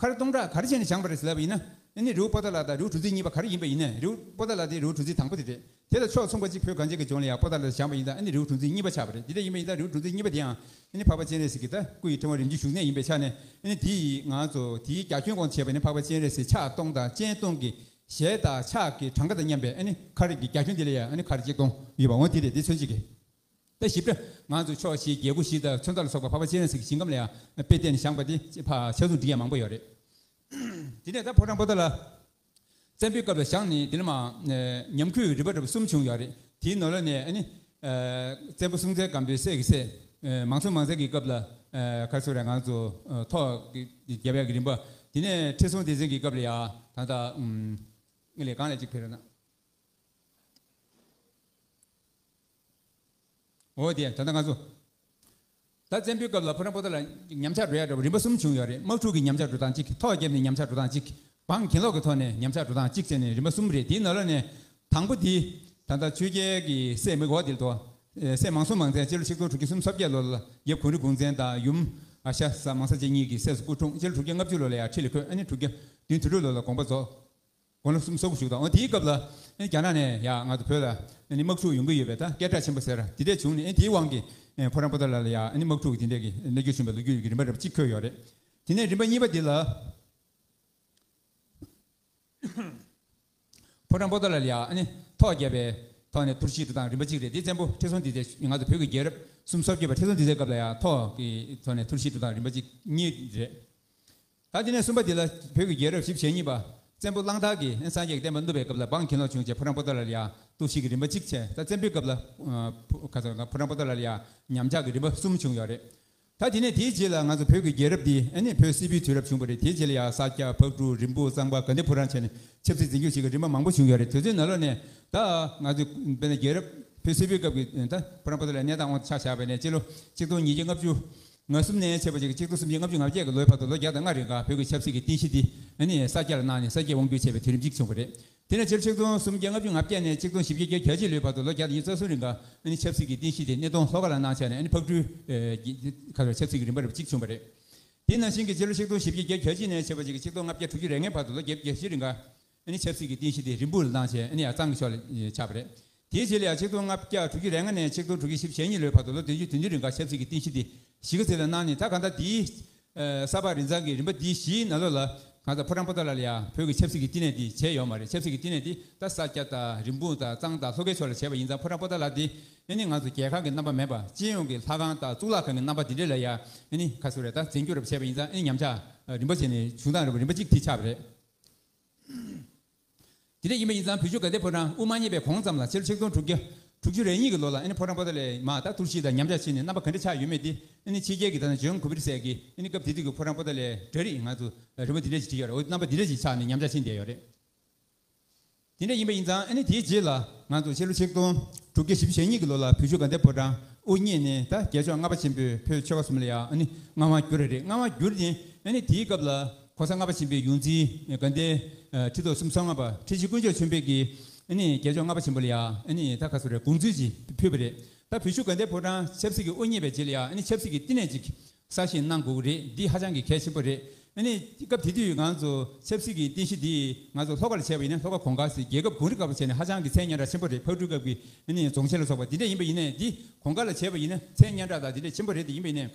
ཁ་རི་སྟོང་ཕྲག་ག་རེ་བྱས་ནས་བཞེངས་པ་རེད་ཟེར་ལབ་པ་ཡིན་ན། ཨ་ནི་རི་བོ་པོ་ཏ་ལ་དང་རི་བོ་གྲུ་འཛིན་གཉིས་པ་ག་རེ་ཡིན་པ་ཡིན་ནའི་རི་བོ་པོ་ཏ་ལ་དེ་རི་བོ་གྲུ་འཛིན་དང་པོ་དེ་རེད། དེ་དང་ཕྱོགས་མཚུངས་པ་གཅིག་བོད་གངས་ཅན་གྱི་ལྗོངས་ལ་ཡང་པོ་ཏ་ལ་བཞེངས་པ་ཡིན་ཙང་ཨ་ནི་རི་བོ་གྲུ་འཛིན་གཉིས་པ་ཆགས་པ་རེད། དེ་འདྲ་ཡིན་པ་ཡིན་ཙང་རི་བོ་གྲུ་འཛིན་གཉིས་པ་དེའང་ཨ་ནི་འཕགས་པ་སྤྱན་རས་གཟིགས་ཀྱི་ད་སྐུ་ཡི་ཕྲེང་བ་རིམ་བྱོན་བཞུགས་གནས་ཡིན་པའི་ཆ་ནས་ཨ་ནི་དེ་ཡི་ང་ཚོ་དེའི་རྒྱ་ཁྱོན་དབང་དུ་བྱས་པ་ནི་འཕགས་པ་སྤྱན་རས་གཟིགས་ཕྱག་སྟོང་དང་སྤྱན་སྟོང་གི་ཞལ་དང་ཕྱག་གི་གྲངས་ཀ་དང་མཉམ་པའི་ཨ་ནི་ཁ་རི་གི་རྒྱ་ཁྱོན་དེ་ལ་ཡང་ཨ་ནི་ཁ་རི་གཅིག་སྟོང་ཡོད་པ་འོ་དེ་རེད། དེ་མཚོན་བྱེད་ཀྱི། ད་ཞིབ་ཕྲ་ང་ཚོ་ཕྱོགས་བཞི་རྒྱལ་སྒོ་བཞི་དང་མཚོན་རྟགས་ལ་སོགས་པ་འཕགས་པ་སྤྱན་རས་གཟིགས་ཀྱི་ཞིང་ཁམས་ལ་ཡང་དཔེ་བལྟས་ནས་བཞེངས་པ་དེ་ཕར་ཆ་ཚང་འབྲི་ཡ་མང་པོ་ཡོད་རེད། དེ་ནས་ད་ཕོ་བྲང་པོ་ཏ་ལ་ བཙན་པོའི་སྐབས་ལ་བཞག་ནས་དེ་ལ་མ་ཉམས་རྒུད་རིམ་པ་འདྲ་པོ་གསུམ་བྱུང་ཡོད་རེད། དེའི་ནང་ལ་ནས་ཨ་ནི་བཙན་པོ་སྲོང་བཙན་སྒམ་པོའི་སྲས་ཀྱི་སྲས་མང་སྲོང་མང་བཙན་གྱི་སྐབས་ལ་ག་ཚོད་རེད། ང་ཚོ་ཐོག་རྒྱབ་ཡག་གི་རིམ་པ། དེ་ནས་ཁྲི་སྲོང་ལྡེ་བཙན་གྱི་སྐབས་ལ་ཡ་ད་ལྟ་ངས་ལས་གང་ལས་གཅིག་ཕེབས་ར་ན། འོ་དེ་ད་ལྟ་ང་ཚོ་ད་བཙན་པོའི་སྐབས་ལ་ཕོ་བྲང་པོ་ཏ་ལ་ཉམས་ཆག་འགྲོ་ཡ་འདྲ་བོ་རིམ་པ་གསུམ་བྱུང་ཡོད་རེད། དམག་འཁྲུག་གི་ཉམས་ཆག་འགྲོ་སྟངས་གཅིག་ཐོག་བརྒྱབ་ནས་ཉམས་ཆག་འགྲོ་སྟངས་གཅིག་འབངས་གྱེན་ལོག་གི་ཐོག་ནས་ཉམས་ཆག་འགྲོ་སྟངས་གཅིག་བྱས་ནས་རིམ་པ་གསུམ་རེད། དེའི་ནང་ལ་ནས་དང་པོ་དེ་ད་ལྟ་ཆོས་རྒྱལ་གྱི་སྲས་མི་གོ་དེ་ལ་དོ། སྲས་མང་སྲོང་མང་བཙན་སྤྱི་ལོ་ཆིག་སྟོང་དྲུག་བརྒྱ་སུམ་ཅུ་སོ་བརྒྱད་ལོ་ལ་ཡབ་གུང་རི་གུང་བཙན་དང་ཡུམ་ཨ་ཤ་ས་མང་ས་སྐྱ་གཉིས་ཀྱི་སྲས་སུ་སྐུ་འཁྲུངས། སྤྱི་ལོ་དྲུག་བརྒྱ་ལྔ་བཅུ་ལོ་ལ་ཡང་ཁྲི་ལ་འཁོད། ཨ་ནི་དྲུག་བརྒྱ་བདུན་དོན་དྲུག་ལོ་ལ་དགོངས་པ་རྫོགས། དགུང་ལོ་སུམ་ཅུ་སོ་དགུ་བཞུགས་དང་། འོ་དེའི་སྐབས་ལ་ཨ་ནི་རྒྱ་ནག་ནས་ཡ་ང་ཚོ་བོད་ལ་ཨ་ནི་དམག་འཁྲུག་ཡོང་གི་ཡོད་པའི་ད་སྐད་གྲགས་ཆེན་པོ་ཟེར་ར་དེ་འདྲས་བྱུང་ནས། ཨ་ནི་དེའི་དབང་གིས་ཨ་ཕོ་བྲང་པོ་ཏ་ལ་ལ་ཡ་ཨ་ནི་དམག་འཁྲུག་དེ་འདྲས་ཀྱི་གནོད་སྐྱོན་བྱུང་བའི་ལོ་རྒྱུས་ཀྱི་རིམ་པ་འདྲ་པོ་གཅིག་འཁོད་ཡོད་རེད། དེ་ནས་རིམ་པ་གཉིས་པ་འདི་ལ། ཕོ་བྲང་པོ་ཏ་ལ་ལ་ཡ་ཨ་ནི་ཐོག་བརྒྱབ་པའི་ཐོག་ནས་ཐུར་བཞེས་འགྲོ་སྟངས་རིམ་པ་གཅིག་རེད། དེ་བཙན་པོ་ཁྲི་སྲོང་ལྡེ་བཙན་ང་ཚོ་བོད་ཀྱི་རྒྱལ་རབས་སུམ་ཅུ་སོ་བརྒྱད་པ་ཁྲི་སྲོང་ལྡེ་བཙན་སྐབས་ལ་ཡ་ཐོག་གི་ཐོག་ནས་ཐུར་བཞེས་འགྲོ་སྟངས་རིམ་པ་གཅིག་གཉིས་རེད། ད་དེ་ནས་གསུམ་པ་འདི་ལ་བོད་ཀྱི་རྒྱལ་རབས་བཞི་བཅུ་ཞེ་གཉིས་པ་བཙན་པོ་གླང་དར་གྱིས་སངས་རྒྱས་ཀྱི་བསྟན་པ་བསྣུབས་པའི་སྐབས་ལ་འབངས་གྱེན་ལོག་བྱུང་རྗེས་ཕོ་བྲང་པོ་ཏ་ལ་ལ་ཡ་ཐུར་བཞེས་ཀྱི་རིམ་པ་གཅིག་བྱས། ད་བཙན་པོའི་སྐབས་ལ་ཨ་ཕོ་ཁ་སང་ཕོ་བྲང་པོ་ཏ་ལ་ལ་ཡ་ཉམས་ཆག་གི་རིམ་པ་གསུམ་བྱུང་ཡོད་རེད། ད་དེ་ནས་དེའི་རྗེས་ལ་ང་ཚོ་བོད་ཀྱི་རྒྱལ་རབས་འདི་ཨ་ནི་བོད་སིལ་བུའི་དུས་རབས་བྱུང་བ་རེད། དེའི་རྗེས་ལ་ཡང་ས་སྐྱ་ཕག་གྲུ་རིན་སྤུངས་གཙང་པ་དགའ་ལྡན་ཕོ་བྲང་བྱས་ནས་ཆབ་སྲིད་འཛིན་སྐྱོང་བྱེད་ཀྱི་རིམ་པ་མང་པོ་བྱུང་ཡོད་རེད། དེ་ཚོའི་ནང་ལོགས་ནས་ད་ང་ཚོ་དཔེར་ན་རྒྱལ་རབས་བོད་སིལ་བུའི་སྐབས་ཀྱི་ད་ཕོ་བྲང་པོ་ཏ་ལའི་གནས་སྟངས་དབང་དུ་ཆ་བཞག་པ་ཡིན་ན་སྤྱི་ལོ་ཆིག་སྟོང་ཉིས་བརྒྱ་ལྔ་བཅུ་ང་གསུམ་ནས་བྱས་པ་ཅིག་ཆིག་སྟོང་སུམ་བརྒྱ་ལྔ་བཅུ་ང་བརྒྱད་ཀྱི་ལོའི་བར་དུ་ལོ་བརྒྱ་དང་ལྔ་རིང་ག་བོད་ཀྱི་ཆབ་སྲིད་ཀྱི་རྟེན་གཞི་འདི་ཨ་ནི་ས་སྐྱ་ལ་གནང་ནས་ས་སྐྱའི་དབང་སྒྱུར་བྱས་པའི་དུས་རིམ་གཅིག་བྱུང་བ་རེད། དེ་ནས་སྤྱི་ལོ་ཆིག་སྟོང་སུམ་བརྒྱ་ལྔ་བཅུ་ང་བརྒྱད་ནས་ཆིག་སྟོང་བཞི་བརྒྱ་བརྒྱད་ཅུ་གྱ་གཅིག་ལོའི་བར་དུ་ལོ་བརྒྱ་དང་ཉི་ཤུ་རྩ་གསུམ་རིང་ག་ཨ་ནི་ཆབ་སྲིད་ཀྱི་རྟེན་གཞི་དེ་སྣེ་གདོང་ལྷོ་ཁ་ལ་གནང་བྱས་ནས་ཨ་ནི་ཕག་གྲུའི་ཁ་ལ་ཆབ་སྲིད་ཀྱི་རིམ་པ་རིམ་པ་གཅིག་བྱུང་བ་རེད། དེ་ནང་བཞིན་གྱི་སྤྱི་ལོ་ཆིག་སྟོང་བཞི་བརྒྱ་བརྒྱད་ཅུ་གྱ་གཅིག་ནས་བྱས་པ་ཅིག་ཆིག་སྟོང་ལྔ་བརྒྱ་དྲུག་ཅུ་རེ་ལྔའི་བར་དུ་ལོ་བརྒྱད་ཅུ་གྱ་བཞི་རིང་ག་ཨ་ནི་ཆབ་སྲིད་ཀྱི་རྟེན་གཞི་དེ་རིན་སྤུངས་ལ་གནང་བྱས་ཨ་ནི་ཡར་གཙང་གི་ཕྱོགས་ལ་ཆགས་པ་རེད། དེའི་རྗེས་ལ་ཡང་ཆིག་སྟོང་ལྔ་བརྒྱ་དྲུག་ཅུ་རེ་ལྔ་ནས་ཆིག་སྟོང་དྲུག་ཅུ་བཞི་བཅུ་ཞེ་གཉིས་ལོའི་བར་དུ་ལོ་བདུན་ཅུ་དོན་བདུན་རིང་ག་ཆབ་སྲིད་ཀྱི་རྟེན་གཞི་དེ་གཞིས་ཀ་རྩེ་ལ་གནང་ནས། ད་གང་ལྟར་དེའི་ས་ཕག་རིན་གཙང་གི་རིམ་པ་འདི་བཞིའི་ནང་ལོགས་ལ་གང་ལྟར་ཕོ་བྲང་པོ་ཏ་ལ་ལ་ཡང་བོད་ཀྱི་ཆབ་སྲིད་ཀྱི་བསྟི་གནས་འདི་བྱས་ཡོད་མ་རེད། ཆབ་སྲིད་ཀྱི་བསྟི་གནས་འདི་ད་ས་སྐྱ་དང་རིན་སྤུངས་དང་གཙང་དང་ལྷོ་ཁའི་ཕྱོགས་ལ་བྱས་པ་ཡིན་ཙང་ཕོ་བྲང་པོ་ཏ་ལ་འདི་ཨ་ནི་ང་ཚོ་རྒྱལ་ཁང་གི་རྣམ་པ་མེད་པ་སྤྱི་ཡོངས་ཀྱི་ལྷ་ཁང་དང་གཙུག་ལག་ཁང་གི་རྣམ་པ་འདི་འདྲ་ལ་ཡང་ཨ་ནི་ག་ཚོད་རེད་ད་འཛིན་སྐྱོང་རེ་བྱས་པ་ཡིན་ཙང་ཨ་ནི་ཉམས་ཆག་རིམ་པ་བྱས་ནས་བྱུང་སྟངས་རེད་པ། རིམ་པ་གཅིག་དེ་ཆགས་པ་རེད། དེ་འདྲ་ཡིན་པ་ཡིན་ཙང་བོད་ཆུ་དགའ་ལྡན་ཕོ་བྲང་དབུ་མ་བརྙེས་པའི་གོང་ཙམ་ལ་སྤྱི་ལོ་ཆིག་སྟོང་དྲུག་བརྒྱ་དྲུག་ཅུ་རེ་གཉིས་ཀྱི་ལོ་ལ་ཨ་ནི་ཕོ་བྲང་པོ་ཏ་ལའི་མ་ད་ཐུར་བཞེས་དང་ཉམས་ཆག་ཕྱིན་ནས་རྣམ་པ་ག་འདྲ་ཆགས་ཡོད་མེད་དེ་ཨ་ནི་ཕྱི་རྒྱལ་གྱི་ད་ནི་ཇོན་ཁུ་བིར་ཟེར་གྱི་ཨ་ནི་སྐབས་དེ་དུས་ཀྱི་ཕོ་བྲང་པོ་ཏ་ལའི་གྲ་སྒྲིག་ང་ཚོ་རིམ་པ་དེ་འདྲ་ཞིག་བྲིས་ཡོད་རེད། འོ་རྣམ་པ་དེ་འདྲ་ཞིག་ཆགས་ནས་ཉམས་ཆག་ཕྱིན་བསྡད་ཡོད་རེད། དེ་འདྲ་ཡིན་པ་ཡིན་ཙང་ཨ་ནི་དེའི་རྗེས་ལ་ང་ཚོ་ཕྱི་ལོ་ཆིག་སྟོང་དྲུག་བརྒྱ་བཞི་བཅུ་ཞེ་གཉིས་ཀྱི་ལོ་ལ་བོད་ཆུ་དགའ་ལྡན་ཕོ་བྲང་དབུ་བརྙེས་ནས་ད་རྒྱལ་མཆོག་ལྔ་པ་ཆེན་པོས་བོད་ཆོལ་ཁ་གསུམ་ལ་ཡང་ཨ་ནི་མངའ་དབང་བསྒྱུར་བ་རེད། མངའ་དབང་བསྒྱུར་ནས་ཨ་ནི་དེའི་སྐབས་ལ་གོང་ས་ལྔ་པ་ཆེན་པོའི་ཡོངས་འཛིན་དགའ་ལྡན་ཁྲི་ཐོག་སུམ་ཅུ་སོ་ལྔ་པ་ཁྲི་ཆེན་དཀོན་མཆོག་ཆེན་པོས་ཀྱིས་ཨ་ནི་རྒྱལ་མཆོག་ལྔ་པ་ཆེན་པོ་ལ་ཡང་ཨ་ནི་ད་ག་ཚོད་རེད་དགོངས་ཚུལ་ཅིག་ཕུལ་བ་རེད། ད་བོད་ཆུ་དགའ་ལྡན་ཕོ་བྲང་ཆབ་སྲིད་ཀྱི་དབུ་བརྙེས་པའི་རྗེས་ལ་ཡང་ཨ་ནི་ཆབ་སྲིད་ཀྱི་བསྟི་གནས་ཅིག་གསར་བཞེངས་གནང་དགོས་ཀྱི་རེད། འདི་ཧ་ཅང་གི་གལ་ཆེན་པོ་རེད། ཨ་ནི་སྐབས་དེ་དུས་ང་ཚོ་ཆབ་སྲིད་ཀྱི་རྟེན་གཞི་འདི་ང་ཚོ་ལྷོ་ཁ་ལ་བྱས་པ་ཡིན་ན་ལྷོ་ཁ་གོང་དཀར་ཟེར་རྒྱལ་ཁབ་གུང་རི་སྐབས་ལ་བྱས་ནས་ཧ་ཅང་གི་མཚན་སྙན་གྲགས་ཆེན་པོ་རེད། ཕག་གྲུའི་སྐབས་ཀྱི་ཨ་ནི་རྫོང་ཆེན་ལ་སོགས་པ་འདི་འདྲ་ཡིན་པ་ཡིན་ནའི་འདི་གོང་དཀར་ལ་བྱས་པ་ཡིན་ན་མཚན་སྙན་གྲགས་དང་འདི་འདྲ་ཆེན་པོ་རེད། དེ་ཡིན་པ་ཡིན་ནའི་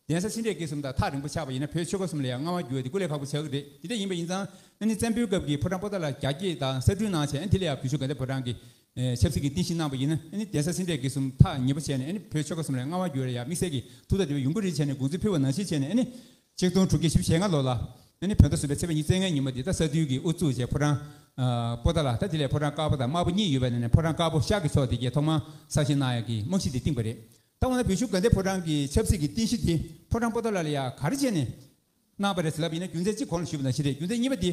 གདན་ས་ཕྱི་འབྲེལ་དགེ་གསུམ་དང་ཐག་རིང་པོ་ཆགས་པ་ཡིན་ན་བོད་ཆོལ་ཁ་གསུམ་ལ་ཡང་མངའ་དབང་བསྒྱུར་བ་དེ་སྐུ་ལས་ཁག་པོ་ཆགས་ཀྱི་རེད། དེ་འདྲ་ཡིན་པ་ཡིན་ཙང་ཨ་ནི་བཙན་པོའི་སྐབས་ཀྱི་ཕོ་བྲང་པོ་ཏ་ལ་རྒྱ་སྐྱེད་དང་གསར་སྐྲུན་གནང་བྱས་ཨ་ནི་དེ་ལ་ཡང་བོད་ཆུ་དགའ་ལྡན་ཕོ་བྲང་གི་ཨེ་ཆབ་སྲིད་ཀྱི་རྟེན་གཞི་གནང་པ་ཡིན་ན་ཨ་ནི་གདན་ས་ཕྱི་འབྲེལ་དགེ་གསུམ་ཐག་ཉེ་པོ་བྱས་ནས་ཨ་ནི་བོད་ཆོལ་ཁ་གསུམ་ལ་མངའ་དབང་བསྒྱུར་བ་ཡ་དམིགས་བསལ་གྱི་ཐུགས་ཐག་དེ་བས་ཡོང་གི་རེད་བྱས་ནས་དགོངས་ཚུལ་ཕུལ་བ་ནང་བཞིན་བྱས་ནས་ཨ་ནི་ཆིག་སྟོང་དྲུག་བརྒྱ་བཞི་བཅུ་ཞེ་ལྔ་ལོ་ལ་ཨ་ནི་བོད་ཟླ་གསུམ་པའི་ཚེས་པ་ཉི་ཤུ་རྩ་ལྔའི་ཉིན་མོ་དེ་ད་ས་འཐུས་ཀྱིས་དབུ་བཙུགས་བྱས་ཕོ་བྲང་ཨ་པོ་ཏ་ལ་ད་དེ་ལས་ཕོ་བྲང་དཀར་པོ་དང་དམར་པོ་གཉིས་ཡོད་པའི་ནང་ནས་ཕོ་བྲང་དཀར་པོ་ཤར་གྱི་ཕྱོགས་དེ་གའི་ཐོག་མར་གསར་བཞེངས་གནང་ཡག་གི་རྨང་གཞི་དེ་བཏིང་པ་རེད། ད་འོ་ན་བོད་ཆུ་དགའ་ལྡན་ཕོ་བྲང་གི་ཆབ་སྲིད་ཀྱི་རྟེན་གཞི་དེ་ཕོ་བྲང་པོ་ཏ་ལ་ལ་ཡ་ག་རེ་བྱས་ནས་གནང་བ་རེད་ཟེར་ལབ་ཡིན་ན་རྒྱུ་མཚན་གཅིག་གོང་ལ་ཞུས་པ་ནང་བཞིན་རེད། རྒྱུ་མཚན་གཉིས་པ་དེ།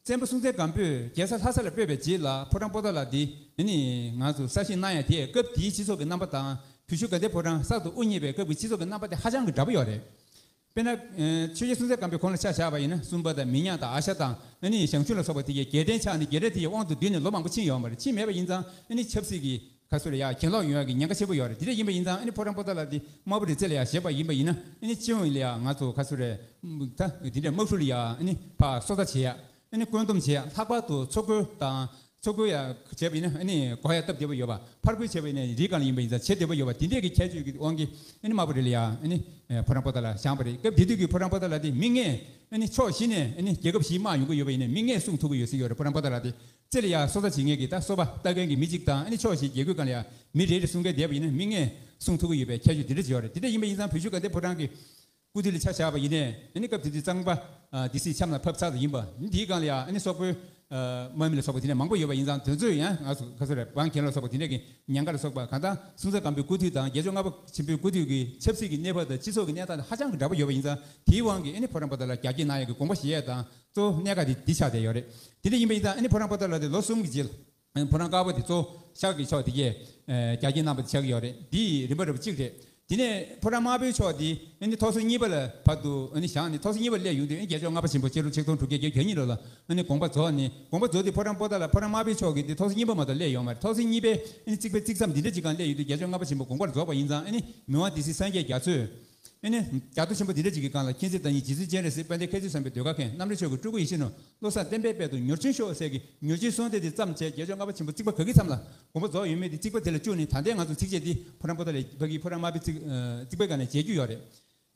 བཙན་པོ་སྲོང་བཙན་སྒམ་པོས་རྒྱལ་ས་ལྷ་ས་ལ་སྤོས་པའི་རྗེས་ལ་ཕོ་བྲང་པོ་ཏ་ལ་འདི་ནི་ང་ཚོ་གསར་བཞེངས་གནང་ཡ་དེ་སྐབས་དེའི་སྤྱི་ཚོགས་ཀྱི་རྣམ་པ་དང་བོད་ཆུ་དགའ་ལྡན་ཕོ་བྲང་གསར་དུ་དབུ་བརྙེས་པའི་སྐབས་ཀྱི་སྤྱི་ཚོགས་ཀྱི་རྣམ་པ་དེ་ཧ་ཅང་གི་འདྲ་པོ་ཡོད་རེད། དཔེར་ན། ཆོས་རྒྱལ་སྲོང་བཙན་སྒམ་པོའི་གོང་ལ་ཆ་བཞག་པ་ཡིན་ན་སུམ་པ་དང་མི་ཉག་དང་ཨ་ཤ་དང་ཨ་ནི་ཞང་ཞུང་ལ་སོགས་པ་དེ་གའི་རྒྱལ་བསྟན་ཆགས་ནས་རྒྱལ་རབས་དེ་གའི་དབང་དུ་བསྡུས་ནས་ལོ་མང་པོ་ཕྱིན་ཡོད་མ་རེད། ཕྱིན་མེད་པ་ཡིན་ཙང་ཨ་ནི་ཆབ་སྲིད་ཀྱི་ག་ཚོད་ལ་ཡ་གྱེན་ལོག་ཡོང་ཡ་གི་ཉེན་ཁ་ཆེན་པོ་ཡོད་རེད། དེ་འདྲ་ཡིན་པ་ཡིན་ཙང་ཨ་ནི་ཕོ་བྲང་པོ་ཏ་ལ་དེ་དམར་པོ་རི་རྩེ་ལ་ཡ་བཞེངས་པ་ཡིན་པ་ཡིན་ན་ཨ་ནི་སྤྱི་ཡོངས་ལ་ཡ་ང་ཚོ་ག་ཚོད་རེད། ད་དེ་འདྲ་དམག་འཁྲུག་ལ་ཡ་ཨ་ནི་ཕར་སོ་ལྟ་བྱེད་ཡ། ཨ་ནི་བཀོད་འདོམས་བྱེད་ཡ། ལྷག་པར་དུ་མཚོ་རྒོལ་དང་མཚོ་རྒོལ་ཡ་བྱས་པ་ཡིན་ན་ཨ་ནི་འགོག་ཡ་སྟབས་བདེ་པོ་ཡོད་པ། ཕར་རྒོལ་བྱས་པ་ཡིན་ན་རི་སྒང་ལ་ཡིན་པ་ཡིན་ཙང་བྱེད་བདེ་པོ་ཡོད་པ། དེ་འདྲས་ཀྱི་ཁྱད་ཆོས་ཀྱི་དབང་གིས་ཨ་ནི་དམར་པོ་རི་ལ་ཡ་ཨ་ནི་ཕོ་བྲང་པོ་ཏ་ལ་བཞེངས་པ་རེད། སྐབས་དེ་དུས་ཀྱི་ཕོ་བྲང་པོ་ཏ་ལ་དེ་མི་ལྔས་ཨ་ནི་ཕྱོགས་བཞི་ནས་ཨ་ནི་རྒྱལ་ཁབ་བཞིའི་དམག་ཡོང་གི་ཡོད་པ་ཡིན་ན་མི་ལྔས་སྲུང་ཐུབ་ཀྱི་ཡོད་ཟེར་ཡོད་རེད། ཕོ་བྲང་པོ་ཏ་ལ་དེ་རྩེ་ལ་ཡ་སོ་ལྟ་བྱེད་མཁན་གྱི་ད་སོ་པ་ལྟ་མཁན་གྱི་མི་གཅིག་དང་ཨ་ནི་ཕྱོགས་བཞིའི་རྒྱལ་ཁབ་སྒང་ལ་ཡ་མི་རེ་རེ་སྲུང་མཁན་བསྡད་པ་ཡིན་ན་མི་ལྔས་སྲུང་ཐུབ་ཀྱི་ཡོད་པའི་ཁྱད་ཆོས་དེ་འདྲ་ཅིག་ཡོད་རེད། དེ་འདྲ་ཡིན་པ་ཡིན་ཙང་བོད་ཆུ་དགའ་ལྡན་ཕོ་བྲང་གི་སྐུ་དུས་ལ་ཆ་བཞག་པ་ཡིན་ནའི་ཨ་ནི་སྐབས་དེ་དུས་གཙང་པ་ཨ་སྡེ་སྲིད་ཆབ་ལ་ཕབ་ཚར་ཡིན་པ། འདིའི་སྒང་ལ་ཡང་ཨ་ནི་སོག་པོའི་ དམག་མི་ལ་སོགས་པ་དེ་འདྲ་མང་པོ་ཡོད་པ་ཡིན་ཙང་དེ་ཚོས་ཡང་ང་ཚོ་ག་ཚོད་རེད་འབངས་རྒན་ལ་སོགས་པ་དེ་འདྲ་གི་ཉེན་ཁ་ལ་སོགས་པ་གང་ལྟར་སྲོང་བཙན་སྒམ་པོའི་སྐུ་དུས་དང་རྒྱལ་མཆོག་ལྔ་པ་ཆེན་པོའི་སྐུ་དུས་ཀྱི་ཆབ་སྲིད་ཀྱི་གནས་བབ་དང་སྤྱི་ཚོགས་ཀྱི་གནས་སྟངས་དེ་ཧ་ཅང་གི་འདྲ་པོ་ཡོད་པ་ཡིན་ཙང་དེའི་དབང་གིས་ཨ་ནི་ཕོ་བྲང་པོ་ཏ་ལ་རྒྱ་སྐྱེད་གནང་ཡག་གི་དགོངས་པ་བཞེས་ཡས་དང་གཙོ་བོ་གནད་འགག་དེ་འདི་ཆགས་བསྡད་ཡོད་རེད། དེ་འདྲ་ཡིན་པ་ཡིན་ཙང་ཨ་ནི་ཕོ་བྲང་པོ་ཏ་ལ་དེ་ལོ་གསུམ་གྱི་རྗེས་ལ། ཕོ་བྲང་དཀར་པོ་དེ་གཙོ་ཤར་གྱི་ཕྱོགས་དེ་གས་རྒྱ་སྐྱེད་གནང་བ་དེ་ཆགས་ཀྱི་ཡོད་རེད། འདི་རིམ་པ་རིམ་པ་གཅིག་རེད། དེ་ནས་ཕོ་བྲང་དམར་པོའི་ཕྱོགས་དེ་ཨ་ནི་ཐོག་སོ་གཉིས་པ་ལ་བར་དུ་ཨ་ནི་བཞེངས་ནས་ཐོག་སོ་གཉིས་པ་སླེབས་ཡོང་དུས་ཨ་ནི་རྒྱལ་མཆོག་ལྔ་པ་ཆེན་པོ་སྤྱི་ལོ་ཆིག་སྟོང་དྲུག་བརྒྱ་བརྒྱད་ཅུ་གྱ་གཉིས་ལོ་ལ་ཨ་ནི་དགོངས་པ་རྫོགས་ནས་དགོངས་པ་རྫོགས་དུས་ཕོ་བྲང་པོ་ཏ་ལ་ཕོ་བྲང་དམར་པོའི་ཕྱོགས་ཀྱི་དེ་ཐོག་སོ་གཉིས་པ་མ་གཏོགས་སླེབས་ཡོད་མ་རེད། ཐོག་སོ་གཉིས་པའི་ཨ་ནི་རྩིག་པའི་རྩིག་མཚམས་འདི་འདྲ་ཅིག་སྒང་སླེབས་ཡོང་དུས་རྒྱལ་མཆོག་ལྔ་པ་ཆེན་པོ་དགོངས་པ་རྫོགས་པ་ཡིན་ཙང་ཨ་ནི་མི་དབང་སྡེ་སྲིད་སངས་རྒྱས་རྒྱ་མཚོས། ཨ་ནི་རྒྱ་མཚོ་ཆེན་པོ་འདི་འདྲ་ཅིག་གི་སྒང་ལ་མཁྱེན་བརྩེ་བདག་ཉིད་རྗེ་བཙུན་སྤྱན་རས་གཟིགས་དཔལ་ལྡན་མཁས་བཙུན་བཟང་པོའི་ཟློས་གར་མཁན་རྣམ་འདྲེན་མཆོག་གི་སྤྲུལ་སྐུ་ཡིད་བཞིན་ནོར་བློ་བཟང་བསྟན་པའི་དཔལ་དུ་མྱུར་ཕྱིན་ཤོག་ཟེར་གི་མྱུར་ཕྱིན་གསོལ་འདེབས་དེ་བརྩམས་བྱས་རྒྱལ་མཆོག་ལྔ་པ་ཆེན་པོ་རྩིག་པ་ག་གི་མཚམས་ལ་དགོངས་པ་རྫོགས་ཡོད་མེད་དེ་རྩིག་པ་དེ་ལ་བཅུག་ནས་ད་ལྟའི་ང་ཚོ་ཚིགས་བཅད་འདི་ཕོ་བྲང་པོ་ཏ་ལའི་ཕ་གི་ཕོ་བྲང་དམར་པོའི་རྩིག་རྩིག་པའི་སྒང་ནས་མཇལ་རྒྱུ་ཡོད་རེད།